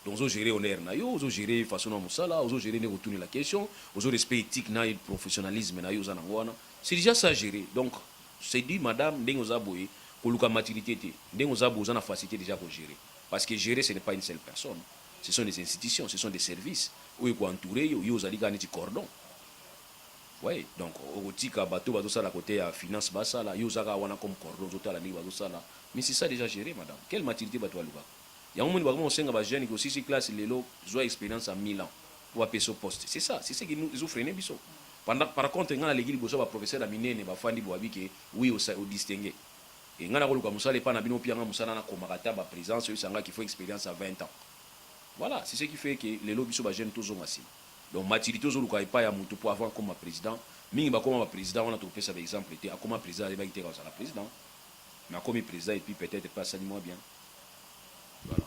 Donc ozogérer honneur na yo, ozogérer façon na mosala, ozogérer ndenge otuni la question, ozo respect éthique na ye, professionnalisme na yo oza nango wana, c'est déjà ça à gérer. Donc c'est dit, madame, ndenge oza boye, Koluka maturité te. Ndenge oza boye, oza na facilité déjà kogérer, parce que gérer, ce n'est pas une seule personne, ce sont des institutions, ce sont des services oyo ekoentourer yo. Yo ozali kaka neti cordon. Ouais, donc okotika bato bazosala côté ya finance basala, yo oza kaka wana comme cordon, ozotala ndenge bazosala. Mais c'est ça déjà gérer, madame. Quelle maturité bato balukaka? Yango moni bakoma kosenga bajeune ke osisi classe lelo, zwa expérience ya 1000 ans po bapesa poste. C'est ça, c'est ce qui nous ezofreiner biso. Pendant, par contre, ngai naleki liboso ya baprofesseur ya minene, bafandi boabi ke oui, odistingue e ngai nakoluka mosala epai na bino, opianga mosala, nakomaka ata baprésence oyo esangaki, faut expérience ya 20 ans. Voilà, c'est ce qui fait que lelo biso bajeune tozonga nsima. Donc maturité ozoluka epai ya motu po avant akoma président, mingi bakoma baprésident wana, tokopesa baexemple te. Akoma président, ayebaki te kozala président, mais akomi président et puis peut-être pas asali mwa bien. Voilà.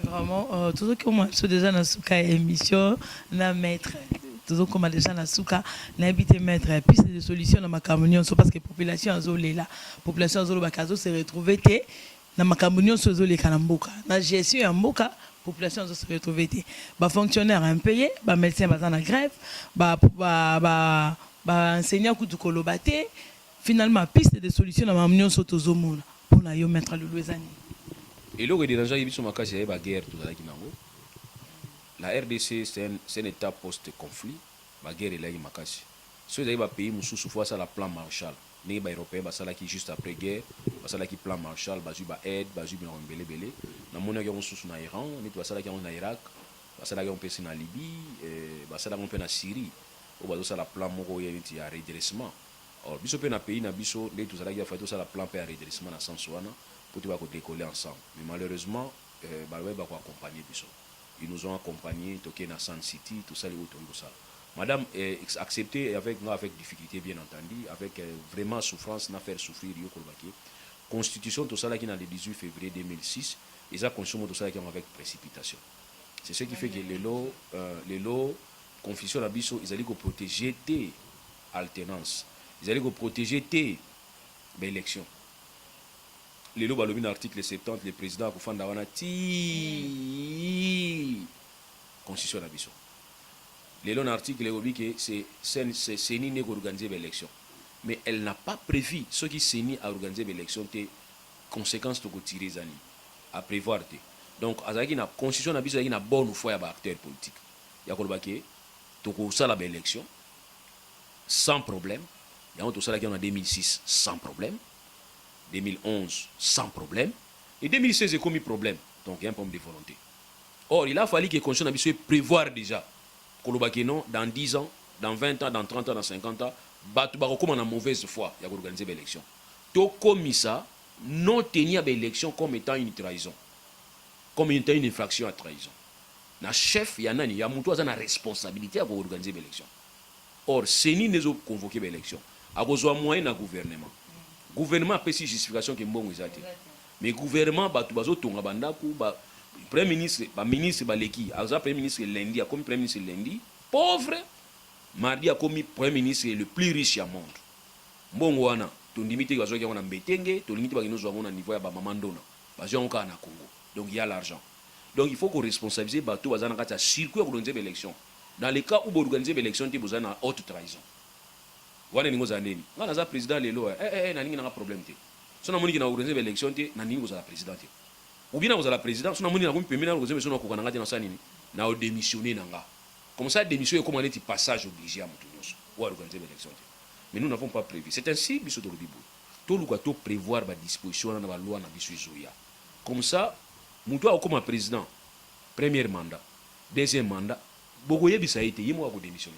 Vraiment, tozokoma biso déjà na suka ya émission na maître. Tozokoma déjà na suka. Nayebi te, maître, piste de solution na makambo nyonso, parce que population azolela, population azolobaka azose retrouver te na makambo nyonso ezoleka na mboka, na gestion ya mboka. Population azose retrouver te, bafonctionnaire impayé, bamédecin baza na grève, baenseignant kutu koloba te. Finalement, piste de solution na makambo nyonso tozomona, mpona yo, maître Lulu, eza nini? Eloko edérangeaki biso makasi yaye baguerre tozalaki nango. La RDC, c'est un état post conflit. Baguerre elaki makasi. So ezalaki bapays mosusu, faut asala plan Marshall, ndenge baeuropéen basalaki juste après guerre, basalaki plan Marshall, bazwi baaide, bazwi biloko ebelebele. Namonaki yango mosusu na Iran, neti basalaki yango na Irak, basalaki yango mpe na Libye, basalaki yango mpe na Syrie, oyo bazosala plan moko oyo neti ya redressement. Or biso mpe na pays na biso, ndenge tozalaki, afai tosala plan mpe ya redressement na sens wana po te bakodécoller ensemble. Mais malheureusement, balobai bakoaccompagne biso, ils nous ont accompagné, tokei na Sun City, tosali oyo tokoki kosala, madame. Accepté avec nga, avec difficulté bien entendu, avec vraiment souffrance na faire souffrir yo, kolobaki constitution tosalaki na le 18 février 2006 eza constitution moko tosalaki yango avec précipitation. C'est ce qui fait que lelo constitution na biso ezali koprotéger te alternance, ezali koprotéger te baélection. Lelo balobi na article 70, le président akofanda wana ti constitution na biso lelo na article elobi ke c'est CENI nde koorganiser baélection, mais elle n'a pas prévu soki CENI aorganiser baélection te, conséquence tokotire eza nini, à prévoir te. Donc azalaki na constitution na biso azalaki na bonne foi ya baacteur politique ya koloba ke tokosala baélection sans problème. Yango tosalaki yango na 2006 sans problème, 2011 sans problème, et 2016 ekomi problème. Donc il y a un problème de volonté. Or il a fallu que constitution na biso prévoir déjà koloba ke non, dans 10 ans, dans 20 ans, dans 30 ans, dans 50 ans, bato bakokóma na mauvaise foi ya koorganiser baélection. Tokomisa non tenir baélection comme étant une trahison, comme étant une infraction à trahison na chef ya nani, ya motu aza na responsabilité ya koorganiser baélection. Or CENI nde ezoconvoquer baélection, akozwa moyen na gouvernement. Gouvernement apesi justification ke mbongo eza te, mais gouvernement, bato bazotonga bandako ba, premier ministre, baministre baleki. Aza premier ministre lundi, akomi premier ministre lundi pauvre, mardi akomi premier ministre le plus riche ya monde. Mbongo wana tondimi te bazwaki yango na mbetenge, tolingi te bakende ozwa yango na niveau ya bamama ndona, bazwi yango kaka na Congo. Donc il y a l'argent. Donc il faut koresponsabiliser bato baza na kati ya circuit ya koorganiser baélection. Dans le cas où boorganiser baélection te, boza na haute trahison. Wana elingi ozala ndeni? Ngai naza président lelo, nalingi nanga problème te. So namoniki na organiser baélection te, nalingi kozala président te, ou bien nakozala président, so namoni nakomi pembeni na organiser, so nakoka na nga te, nasala nini? Na odémissionner na nga. Comme ça, démission ekóma neti passage obligé ya moto nyonso oyo aorganiser baélection te. Mais nous n'avons pas prévu. C'est ainsi biso tolobi boye: toluka to prévoir badisposition wana na baloi na biso ezoya. Comme ça, moto akokóma président premier mandat, deuxième mandat, bokoyebisa ye te, ye moko akodémissionner.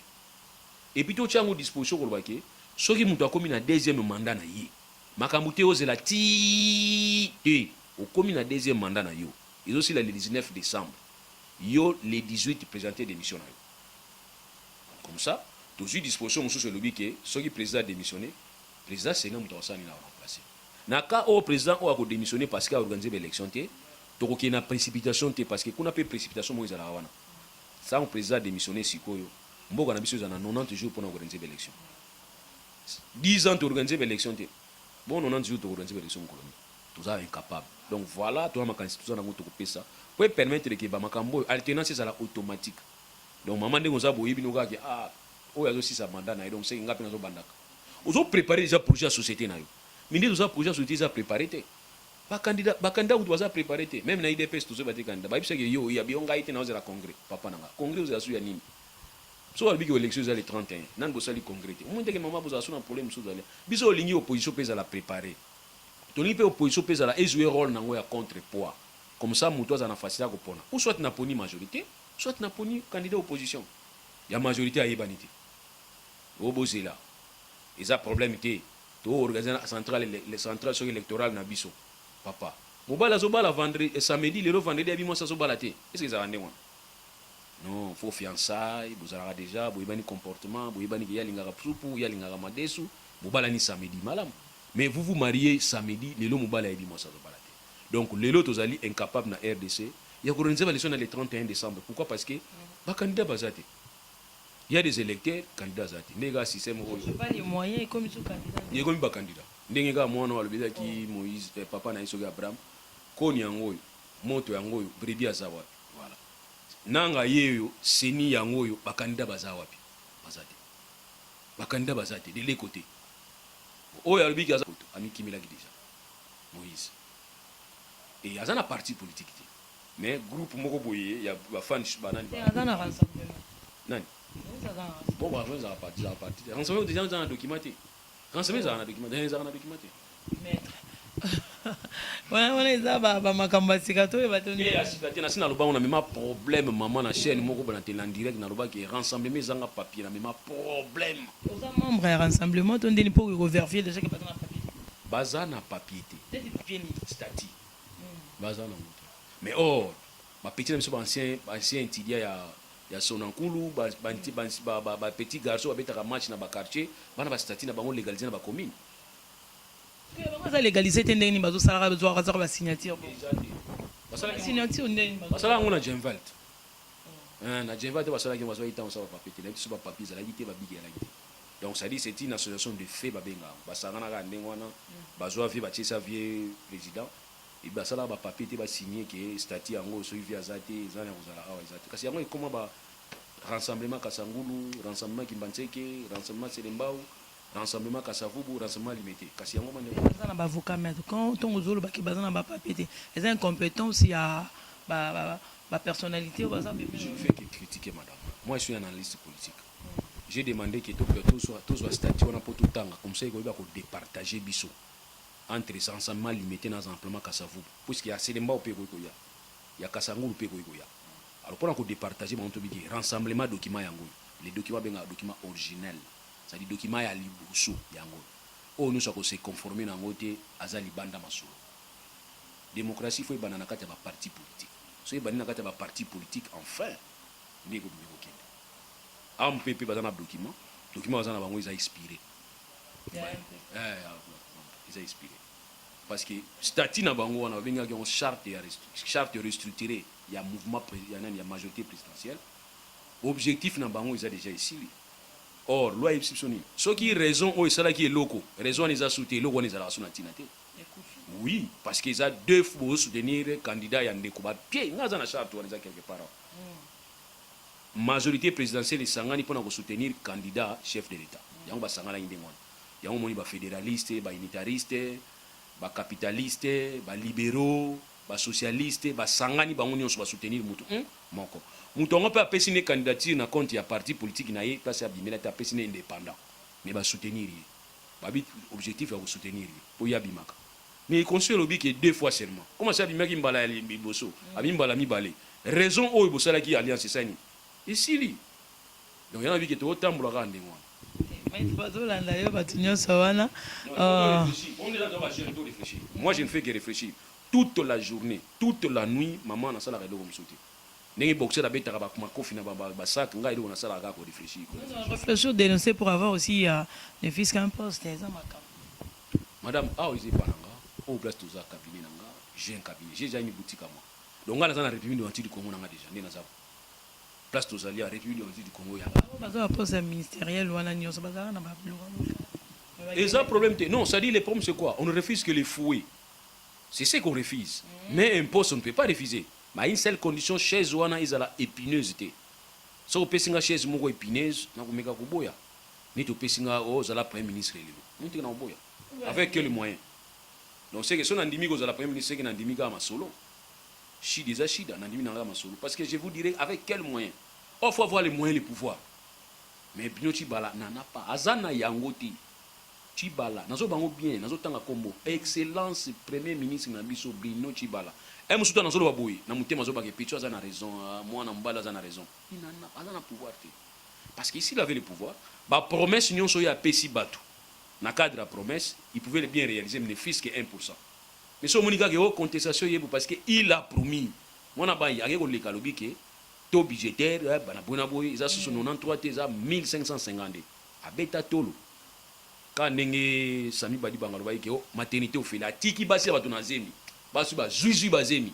Et puis totia yango disposition koloba ke soki moto akómi na deuxième mandat na ye, makambo te ozela ti te. Okomi na deuxième mandat na yo, ezosila le 19 décembre, yo le 18 présenter démission na yo. Comme ça, tozwi disposition mosusu elobi ke soki président adémissionné, président Sénat moto akosala nini? Aremplacer. Na cas oyo président oyo akodémissionner parce que aorganiser baélection te, tokokende na précipitation te, parce que kuna mpe précipitation moko ezalaka wana. Sango président adémissionné, sikoyo mboka na biso eza na 90 jours mpona koorganiser baélection. 10 ans toorganiser baélection te, bon, 90 jours toorganiser baélection mokolo nini? Toza incapable. Donc voilà, toza makanisi toza nango, tokopesa po epermettre ke bamakambo oyo alternance ezala automatique. Donc mama, ndenge oza boyebi no kaka ke ah, oyo azosisa mandat na ye, donc seke nga mpe nazobandaka. Ozopréparer déjà projet ya société na yo, mais nde toza projet ya société eza préparé te. Bacandidat, bacandidat kutu baza préparé te. Même na UDPS tozoyeba te candidat. Bayebisaki yo oya biyo ngai te, naozela congrès. Papa na nga, congrès ozela su ya nini? So balobiki élection eza le 31, nani bosali congrès te? Omoni teke mama, bozala so na problème mosusu. Ozali biso olingi opposition mpe ezala préparé, tolingi mpe opposition mpe ezala ezwe rôle nango ya contrepoids. Comme ça moto azala na facilité ya kopona, ou soit naponi majorité, soit naponi candidat opposition. Ya majorité ayebani te. Oyo bozela eza problème te. Toorganize centrale, le centrale soki électorale na biso. Papa, mobali azobala vendredi, samedi, lelo vendredi abi mwasi azobala te. Est ce que ezalaka ndenge wana? Non, faut fiançaille, bozalaka déjà, boyebani comportement, boyebani ke ye alingaka supu, ye alingaka madesu, bobalani samedi malamu. Mais vous vous mariez samedi, lelo mobali ayebi mwasi azobala te. Donc lelo tozali incapable na RDC ya koorganiser baélection na le 31 décembre. Pourquoi? Parce que bacandidat baza te. Il y a des électeurs, candidat aza te. Ndenge kaka système oyo Pas les moyens ekomi so candidat. Ekomi bacandidat ndenge kaka mwana oyo alobelaki Moïse, papa na ye soki Abraham, koni yango oyo, moto yango oyo, brebis aza wapi? Voilà, nanga ye oyo, CENI yango oyo, bacandidat baza wapi? Baza te, bacandidat baza te. De le côté oyo alobiki aza amikimelaki déjà Moïse e aza na parti politique te, mais groupe moko boye ya bafan banani. Aza na Rassemblement. Nani? Moïse aza na Rassemblement. Bon, ba ezalaka parti, ezalaka parti te. Rassemblement déjà eza na document te. Rassemblement ezalaka na document te, ezalaka na document te. Maître, wana eza bamakambo ya sika, toyeba to. Te, ya sika te. Nasi nalobango, na mema problème mama na chaîne moko bona te en direct. Nalobaki Rassemblement ezanga papier, na mema problème. Oza membre ya Rassemblement to ndeni mpo kovérifier déjà ke baza na papier? Baza na papier te. Neti papier nini? Statut baza nango te. Mais or bapetit na biso, baancien étudiant ya Sonankulu, bapetit garçon babetaka match na baquartier, bana bastatut na bango légalisé na bacommune. Bango aza légalisé te, ndenge nini bazosalaka, bazwaka zaka basignature? Eza te. Basalaki Basignature ndenge nini? Basala yango na Genvalt. Na Genvalt basalaki yango, bazwaki ntango osala bapapier te. Nayebi biso bapapier ezalaki te, babiki ezalaki te. Donc ça dit, c'est une association de fait. Babenga yango, basanganaka ndenge wana, bazwa vie, batiesa vie président e basalaka bapapier te, basigne ke statut yango. Soki vie aza te, eza na kozala awa, eza te. Kasi yango ekóma ba Rassemblement Kasangulu, Rassemblement Kimbanseke, Rassemblement Selembao, Rassemblement Kasavubu, Rassemblement Limete. Kasi yango mande. Baza na baavocat, maître. Quand ntongo ozolobaki baza na bapapier te, eza incompétence ya bapersonnalité oyo baza. Je ne fais que critiquer, madame. Moi, je suis un analyste politique. J'ai demandé que tozwa statut wana mpo totanga, comme ça ekoyeba kodépartager biso entre Rassemblement Limete na Rassemblement Kasavubu, puisque ya Selembao mpe ekoki koya, ya Kasangulu mpe ekoki koya. Alors mpona kodépartager bango, tobiki Rassemblement, document yango oyo, les documents bengaka document originel, c'est-à-dire document ya liboso yango oyo. Nyonso akose conforme na yango te, aza libanda masolo. Démocratie faut ebanda na kati ya baparti politique. So ebandi na kati ya baparti politique, enfin nde ekobimi kokende. Awa mpe baza na document, document baza na bango eza expiré. Eza expiré parce que statut na bango wana babengaki yango charte ya charte restructurée ya mouvement ya nani, ya majorité présidentielle. Objectif na bango eza déjà esili. Or loi eyebisi biso nini? Soki raison oyo esalaki eloko, raison wana eza su te, eloko wana ezalaka su na ntina te. Oui, parce que eza deux fois bozosoutenir candidat ya ndeko bapie. Nga aza na charte wana, eza quelque part awa. Majorité présidentielle esangani mpona kosoutenir candidat chef de l'État. Yango basanganaki ndenge wana. Yango omoni bafédéraliste, baunitariste, bacapitaliste, balibéraux, basocialiste basangani bango nyonso, basoutenir mutu moko. Moto yango mpe apesi ne candidature na compte ya parti politique na ye, place abimela te, apesi ne indépendant, mais basoutenir ye. Babi objectif ya kosoutenir ye mpo ye abimaka. Mais constitution elobi ke deux fois seulement. Comment ça, abimaki mbala ya liboso, abi mbala mibale, raison oyo bosalaki alliance esani esili. Donc yana biki tokotambola kaka ndenge wana. Maître, bazolanda yo bato nyonso wana. Non, réfléchir. Moi, je ne fais que réfléchir toute la journée, toute la nuit. Maman, nasalaka eloko mosusu te. Ndenge boxer abetaka makofi na basak, ngai eloko nasalaka kaka koréfléchir. Réfléchir, dénoncer pour avoir aussi ne fût qu'un poste, eza makambo. Madame, awa eza epa na nga. Oyo place toza, cabinet na nga. J'ai un cabinet, j'ai déjà une boutique à moi. Donc ngai naza na République démocratique du Congo na nga déjà. Nde naza place tozali ya République démocratique du Congo yanga. Baza baposte ya ministériel wana nyonso, bazalaka na babiloko. Eza problème te. Non, ça dit, le problème, c'est quoi? On ne refuse que les fouets, c'est ce qu'on refuse. Mais un poste, on ne peut pas refuser, mais à une seule condition: chaise wana ezala épineuse te. Soki opesi nga chaise moko épineuse, nakomeka koboya. Neti opesi nga oyo ozala premier ministre lelo, nitiki na koboya avec quel moyen? Donc c'est que so nandimi kozala premier ministre, c'est que nandimi kaka masolo. Shida eza shida, nandimi na kaka masolo. Parce que je vous dirai avec quel moyen. Or, faut avoir les moyens, le pouvoir. Mais Bruno Tshibala n'en a pas. Aza na yango te. Tshibala, nazo bango bien, nazo tanga kombo. Excellence premier ministre na biso Bruno Tshibala. E mosusu nazoloba boye, na motema azobaka epetu aza na raison, mwana mobali aza na raison. Il n'en a, aza na pouvoir te. Parce que s'il avait le pouvoir, ba promesse nyonso oyo apesi bato na cadre ya promesse, il pouvait le bien réaliser, mais ne fût que 1%. Mais so omoni kaka o contestation yebu parce que il a promis. Mwana bayi ake koleka alobi ke taux budgétaire bana boye na boye eza susu 93 te, eza 1552. Abeta tolo kaka ndenge Sami Badibanga alobaki ke o maternité ofele, atiki basi ya bato na zemi, basi bazwizwi bazemi.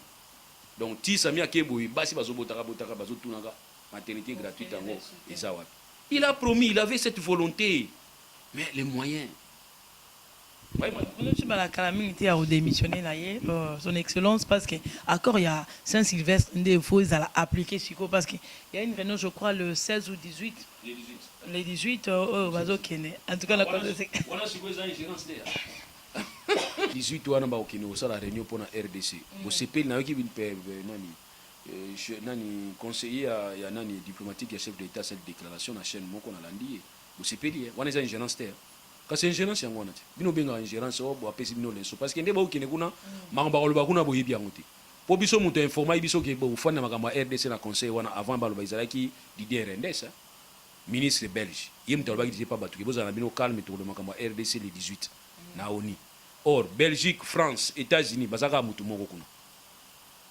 Donc ti Sami ake boye, basi bazobotaka botaka, bazotunaka maternité gratuite yango eza wapi. Il a promis, il avait cette volonté, mais les moyens. Ouais, Bruno Tshibala kala mingi te ya kodémissionner na ye, son excellence, parce que accord ya Saint-Sylvestre nde faut ezala appliqué sikoyo, parce que il y a une réunion, je crois, le 16 ou 18. Les 18. Les 18 oyo bazokende en tout cas na Wana sikoyo eza ingérence te. 18 wana bakokende kosala réunion mpona RDC. Bosepeli, nayoki nani nani conseiller ya nani diplomatique ya chef d'état asali déclaration na chaîne moko, nalandi ye. Bosepeli ye, wana eza ingérence te. Kasi ingérence yango wana te, bino obengaka ingérence oyo bapesi bino leso, parce que nde bakokende kuna, makambo bakoloba kuna boyebi yango te. Mpo biso moto informaki biso ke bofandi na makambo ya RDC na conseil wana, avant baloba, ezalaki Didier Reynders, ministre belge. Ye moto alobaki te pa bato ke bozala na bino calme, tokoloba makambo ya RDC le 18 na ONU. Or Belgique, France, États-Unis baza kaka motu moko kuna.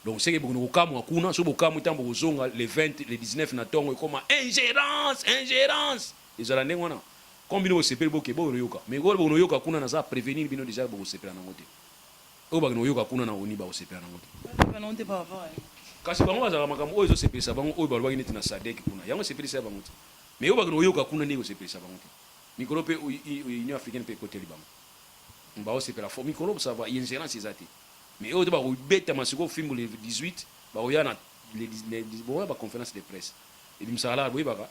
Donc seke bokende kokamwa kuna, so bokamwi, ntango bokozonga le 20, le 19 na ntongo, ekoma ingérence, ingérence. Ezala ndenge wana. Comme bino bosepeli, boke boyoka, mais oyo bokoyoka kuna, naza prévenir bino déjà, bokosepela nango te. Oyo bakende koyoka kuna na ONU, bakosepela nango te. Kasi bango bazalaka makambo oyo ezosepelisa bango, oyo balobaki neti na SADC kuna, yango esepelisa ya bango te. Mais oyo bakende koyoka kuna nde ekosepelisa bango te. Mikolo mpe Union africaine mpe ekoteli bango, baosepela fo mikolo, ça va, ingérence eza te. Mais oyo te, bakobetama sikoyo fimbu le 18, bakoya na boya baconférence de presse ebimisaka lara. Boyebaka,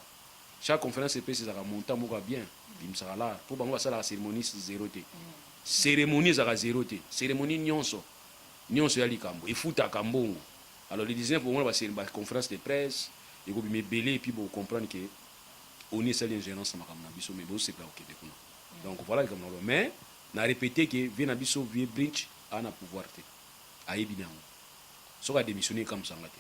chaque conférence de presse ezalaka montant moko ya bien, ebimisaka lara, mpo bango basalaka cérémonie zéro te. Cérémonie ezalaka zéro te. Cérémonie nyonso nyonso ya likambo efutaka mbongo. Alors le 19, bomona baconférence de presse ekobima ebele, et puis bocomprendre ke ONU esali ingérence na makambo na biso. Mais bozosepela kokende kuna. Donc voilà likambo na mais na répété ke vie na biso, vie brinch aa na pouvoir te, ayebi na yango. Soki adémissionne, ekamusanga te.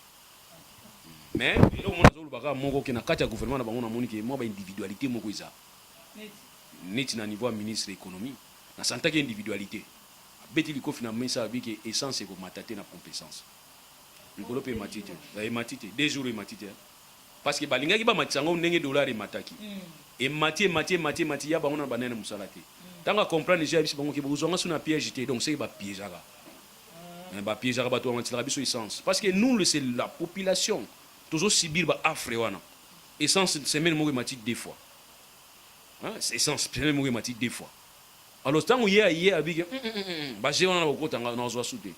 Mais eloko mona azoloba kaka moko ke na kati ya gouvernement na bango, namoni ke mwa baindividualité moko eza neti na niveau ya ministre économie. Nasantaki individualité, abeti likofi na mesa, abi ke essence ekomata te na pompe essence. Likolo mpe emati te, emati te, 2 jours emati te, parce que balingaki bamatisa yango ndenge dollar emataki. Emati, emati, emati, emati ya bango na banene mosala te. Ntango acomprendre déjà, biso bango ke bozwanga so na piège te. Donc seke bapiégeaka, bapiégeaka bato, bamatilaka biso essence, parce que nous, c'est la population, tozosubir baaffres wana. Essence, semaine moko emati deux fois. Hein? Essence, semaine moko emati deux fois. Alors ntango ye aye abiki baje wana, na kokotanga nazwa su te,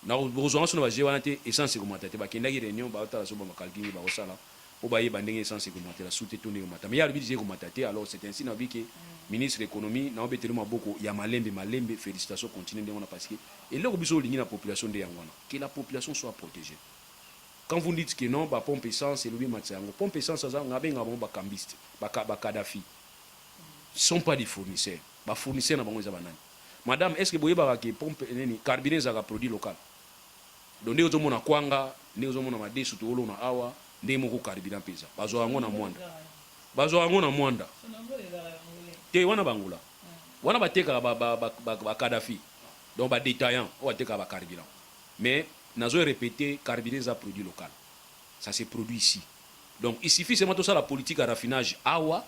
bokozwanga so na baje wana te, essence ekomata te. Bakendaki réunion, baotala so bamakalkini bakosala mpo bayeba ndenge essence ekomatela su te to ndenge komata. Mais ye alobi déjà ekomata te. Alors c'est ainsi nabi ke ministre économie, naobeteli maboko ya malembe malembe, félicitation, continue ndenge wana, parce que eloko biso olingi na population nde yango wana, que la population soit protégée. Quand vous dites que non, bapompe essence elobi ematisa yango, pompe essence aza nga benga bango bacambiste, bakadafi, sont pas des fournisseurs. Bafournisseur na bango eza banani? Madame, est ce que boyebaka ke pompe nini, carburant ezalaka produit local? Donc ndenge ozomona kwanga, ndenge ozomona madesu toolona awa, ndenge moko carburant mpe eza, bazwa yango na Mwanda, bazwa yango na Mwanda te. Wana bangula wana batekaka bakadafi, donc badétaillant oyo batekaka bacarburant. Mais nazo répéter, carburant eza produit local, ça se produit ici. Donc il suffit seulement tosala politique ya raffinage awa,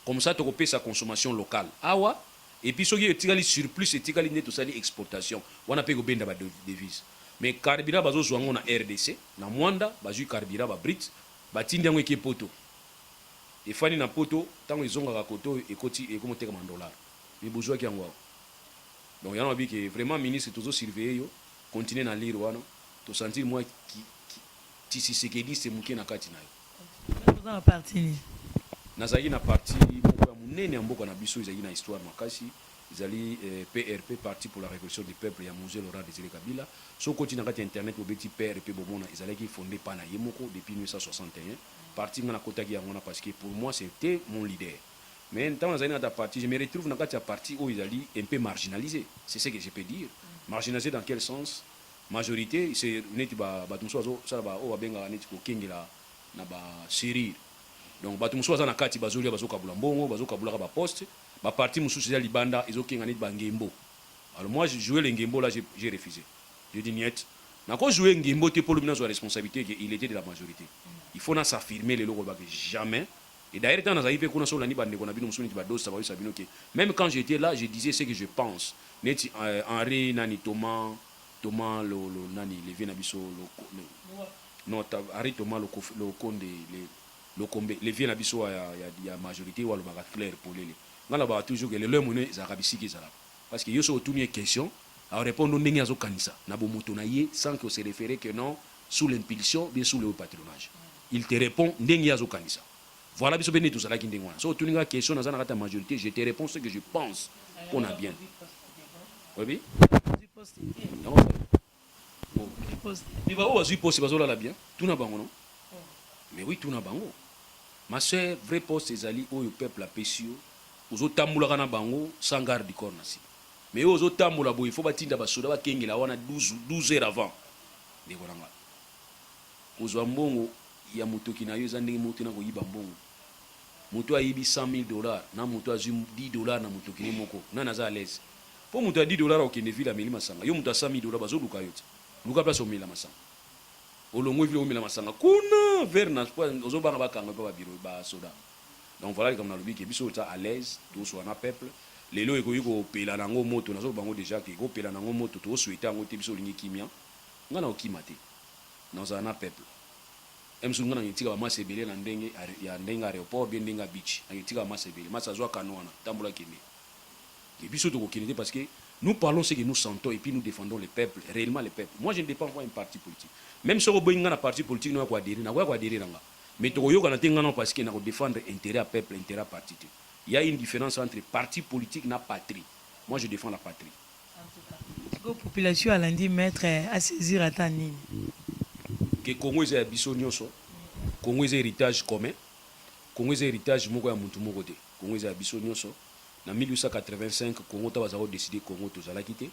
comme ça tokopesa consommation locale awa, et puis soki etikali surplus, etikali nde tosali exportation wana mpe kobenda badevise. Mais carburant bazozwa yango na RDC, na Mwanda. Bazwi carburant babrut, batindi yango, eke Poto, efandi na Poto. Ntango ezongaka koto oyo, ekoti, ekomotekama dollar, mais bozwaki yango awa. Donc yango babi ke vraiment ministre, tozosurveille yo, continue na lire wana, tosentir mwa tshisekedi moke na kati na yo. Oza na parti nini? Nazalaki na parti moko ya monene ya mboka na biso, ezalaki na histoire makasi. Ezali PRP, Parti pour la Revolution du Peuple ya Mzee Laurent Desire Kabila. Soki okoti na kati ya internet obeti PRP bomona ezalaki fonde epa na ye moko depuis 1961. Parti nga nakotaki yango wana parce que pour moi c'etait mon leader. Mais tango nazali na kati ya parti, je me retrouve na kati ya parti oyo ezali un peu marginalise, c'est ce que je peux dire. Marginalise dans quel sens? Majorite c'est neti ba bato mosusu bazo sala ba oyo babengaka neti kokengela na ba serrure. Donc bato mosusu baza na kati bazolia bazokabola mbongo, bazokabulaka ba postes. Ba partis mosusu eza libanda ezo kenga neti ba ngembo. Alors moi je jouer le ngembo là j'ai refuse. Je dis niet. Nako jouer ngembo te po lobi nazwa responsabilite que il etait de la majorite. Il faut na s'affirmer lelo koloba que jamais. Et d'ailleurs tango nazalaki pe kuna soki olandi ba ndeko na bino mosusu neti ba Dosta bakoyebisa bino que meme quand j'etais là je disais ce que je pense. Neti Henri nani Thomas Thomas lo lo nani le vieux na biso lo non Henri Thomas Lokonde le Lokombe le vieux na biso ya ya majorite oyo alobaka clair polele. Nga nalobaka toujours que lelo monnaie ezalaka bisika ezalaka. Parce que yo soki otuni ye question, ako repondre yo ndenge azo kanisa na bomoto na ye sans que o se referer que non sous l'impulsion bien sous le haut patronage. Il te repond ndenge ye azo kanisa. Voilà biso pe nde tozalaki ndenge wana. Soki otuni nga question naza na kati ya majorite, je te reponds ce que je pense pona bien. Oyebi? Yango Mais ba oyo bazui poste bazolala bien? Tuna bango non? Mais oui tuna bango. Ma soeur vrai poste ezali oyo peuple apesi yo ozo tambolaka na bango sans garde du corps na sima. Mais oyo ozo tambola boye faut batinda ba soda bakengela wana 12 12 heures avant. Ndeko na nga. Kozwa mbongo ya motoki na yo eza ndenge moko te na koyiba mbongo. Moto ayibi 100.000 dollars na moto azwi 10 dollars na motoki ne moko nani aza à l'aise? Po moto ya 10 dollars akokende ville ameli masanga, yo moto ya 100.000 dollars bazoluka yo te. Luka place omela masanga. Olongwe ville omela masanga kuna vers na ozobanga bakanga yo pa ba bureau ba soda. Donc voilà likambo nalobi ke biso toza à l'aise, tozosola na peuple. Lelo ekoki kopela nango moto, nazoloba yango dejà ke ekopela nango moto, tozo souhaiter yango te, biso tolingi kimia. Nga nakokima te. Nakozala na peuple. Heure mosusu nga naketika ba masa ebele na ndenge ya ndenge aeroport bien ndenge ya beach. Naketika ba masa ebele. Masa azwa canot wana, tambola kende. Et biso tokokende te parce que nous parlons ce que nous sentons et puis nous défendons le peuple, réellement le peuple. Moi je ne dépends pas un parti politique. Même soki oboyi nga na parti politique noya ko adherer, nakoya ko adherer na nga. Mais tokoyokana te nga nao parce que nako défendre intérêt ya peuple, intérêt ya parti te. Il y a une différence entre parti politique na patrie. Moi je défends la patrie. En tout cas, sikoyo population alandi maître a saisir ata nini? Que Congo eza ya biso nionso, Congo eza heritage commun, Congo eza heritage moko ya mutu moko te. Congo eza ya biso nionso. Na 1885 Congo tango bazalaki ko decider Congo tozalaki te.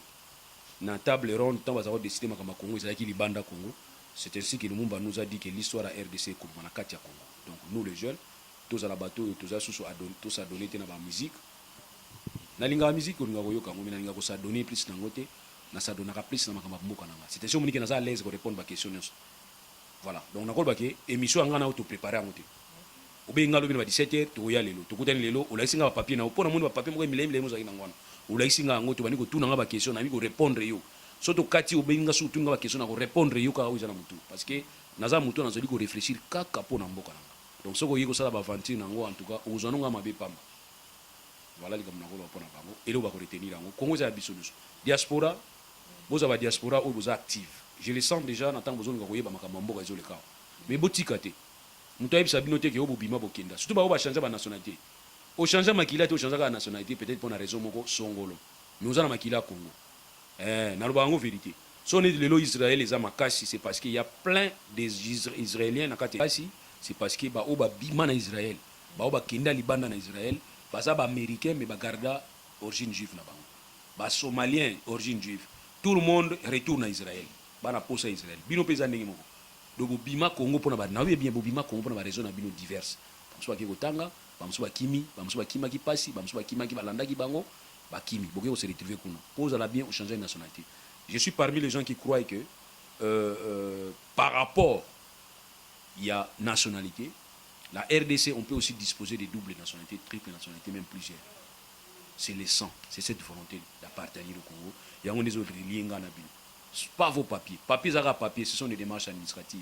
Na table ronde tango bazalaki ko decider makambo ya Congo ezalaki libanda Congo. C'est ainsi que Lumumba nous a dit que l'histoire ya rdc ekomama na kati ya Congo. Donc nous les jeunes tozala bato oyo toza susu to s'adonner te na ba musique. Nalingaka musique kolingaka koyoka yango mais nalingaka ko s'adonner plus na yango te. Na s'adonnaka plus na makambo ya mboka na nga. C'est ainsi omoni que naza à l'aise ko repondre ba questions nionso. Voilà donc nakoloba que emission ya nga na yo to preparer yango te. Obengi nga lobi na ba 17 heures tokoya lelo tokutani lelo olakisi nga ba papiers na yo po namoni ba papiers moko ya milayi milayi ozalaki na yango wana olakisi nga yango tobandi kotuna nga ba questions nayebi ko repondre yo soki tokati obengi nga susu otuni nga ba questions nako repondre yo kaka oyo eza na mutu parce que naza mutu oyo nazali ko reflechir kaka po na mboka na nga donc soki oye kosala ba aventure na yango en tout cas okozua no nga mabe pamba voilà likambo nakoloba po na bango eloko bako retenir yango Congo eza ya biso nioso diaspora bozala ba diaspora oyo boza active je le sens dejà na tango bozoluka koyeba makambo ya mboka ezoleka awa mais botika te. Mutu ayebisa bino te ke oh bobima bokenda surtout ba oyo ba changea ba nationalite. O changea makila te o changea kaka nationalite peut etre pona raison moko songolo mais oza na makila ya Congo eeh nalobaka yango verite. Soki neti lelo Israël eza makasi c'est parce que ya plein des israeliens na kati ya makasi c'est parce que ba oyo ba bima na Israël ba oyo ba kenda libanda na Israël baza ba americains mais ba garda origine juive na bango. Ba somaliens origine juive tout le monde retour na Israël bana posa Israël bino pe eza ndenge moko. Donc bobima Congo pona ba nayebi bien bobima Congo pona ba raison na bino diverses. Ba mosusu bake kotanga, ba mosusu bakimi, ba mosusu bakimaki pasi, ba mosusu bakimaki balandaki bango, bakimi. Boke ko se retrouver kuna. Po ozala bien o changer nationalite. Je suis parmi les gens qui croient que par rapport ya nationalite, la rdc on peut aussi disposer de double nationalite, triple nationalite meme plusieurs. C'est le sang, c'est cette volonte d'appartenir au Congo yango nde ezo relier nga na bino. Pas vos papiers. Papier eza kaka papier, ce sont des demarches administratives.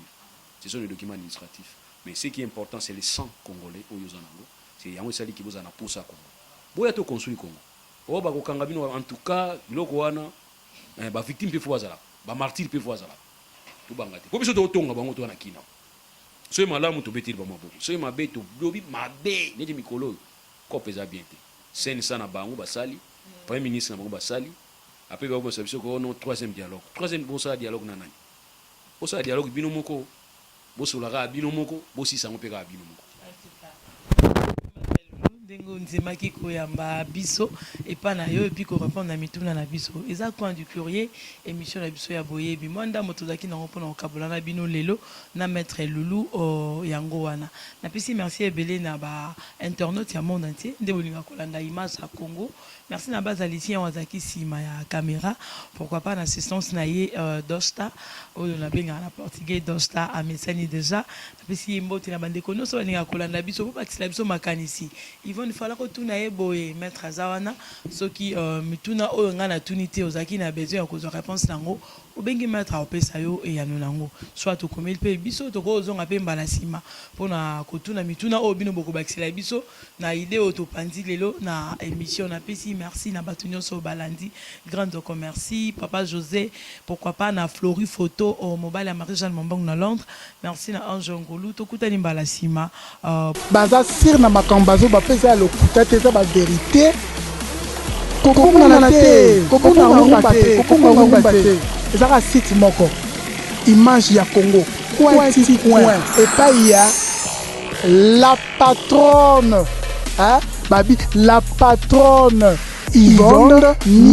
Ce sont des documents administratifs. Mais ce qui est important c'est le sang congolais oyo oza nango. C'est yango esali ke bozala na posa ya Congo. Boya to construire Congo. Oh bakokanga bino en tout cas biloko wana eh, ba victimes pe faut bazalaka. Ba martyrs pe faut bazalaka. Tobanga te. Po biso totonga bango toza na kina. Soki malamu tobeteli bango maboko. Soki mabe tolobi mabe neti mikolo oyo. Coop eza bien te. Scène ça na bango basali. Premier ministre na bango basali. Après bakobosa biso ko non, troisième dialogue. Troisième, bosala dialogue na nani? Bosala dialogue bino moko, bosolaka bino moko, bosisa yango mpe kaka bino moko. Ndenge ondimaki koyamba biso epa na yo et puis korépondre na mituna na biso, eza Coin du Courrier, émission na biso ya boyebi. Mwa ndambo tozalaki nango mpona kokabola na bino lelo na maître Lulu yango wana. Napesi merci ebele na bainternaute ya monde entier nde bolingaka kolanda Image ya Congo. Merci na bazalisi yango azalaki nsima ya caméra, pourquoi pas na assistance na ye Dosta, oyo nabengaka na portugais Dosta, amesani déjà. Napesi ye mbote na bandeko nyonso balingaka kolanda biso po bakisela biso makanisi. Yvonne Fala kotuna ye boye, maître aza wana, soki mituna oyo ngai natuni te, ozalaki na besoin ya kozwa réponse nango, obengi maître, akopesa yo eyano nango, soit okomeli mpe biso, tokozonga mpe mbala nsima mpona kotuna mituna oyo bino bokobakisela biso na idée oyo topandi lelo na émission. Napesi merci na bato nyonso oyo balandi. Grande merci papa José, pourquoi pas na Flori Photo, mobali ya Marie Jeanne Mambangu na Londres. Merci na Ange Ngolu. Tokutani mbala nsima. Baza sûr na makambo bazoba mpe eza ya lokuta te, eza bavérité. Kobungana te, kobunga ngumba te, kobunga ngumba te. Ezaka site moko, Image ya Congo, coin ti coin, epai ya la patronne, hein? Babi la patronne Yvonne.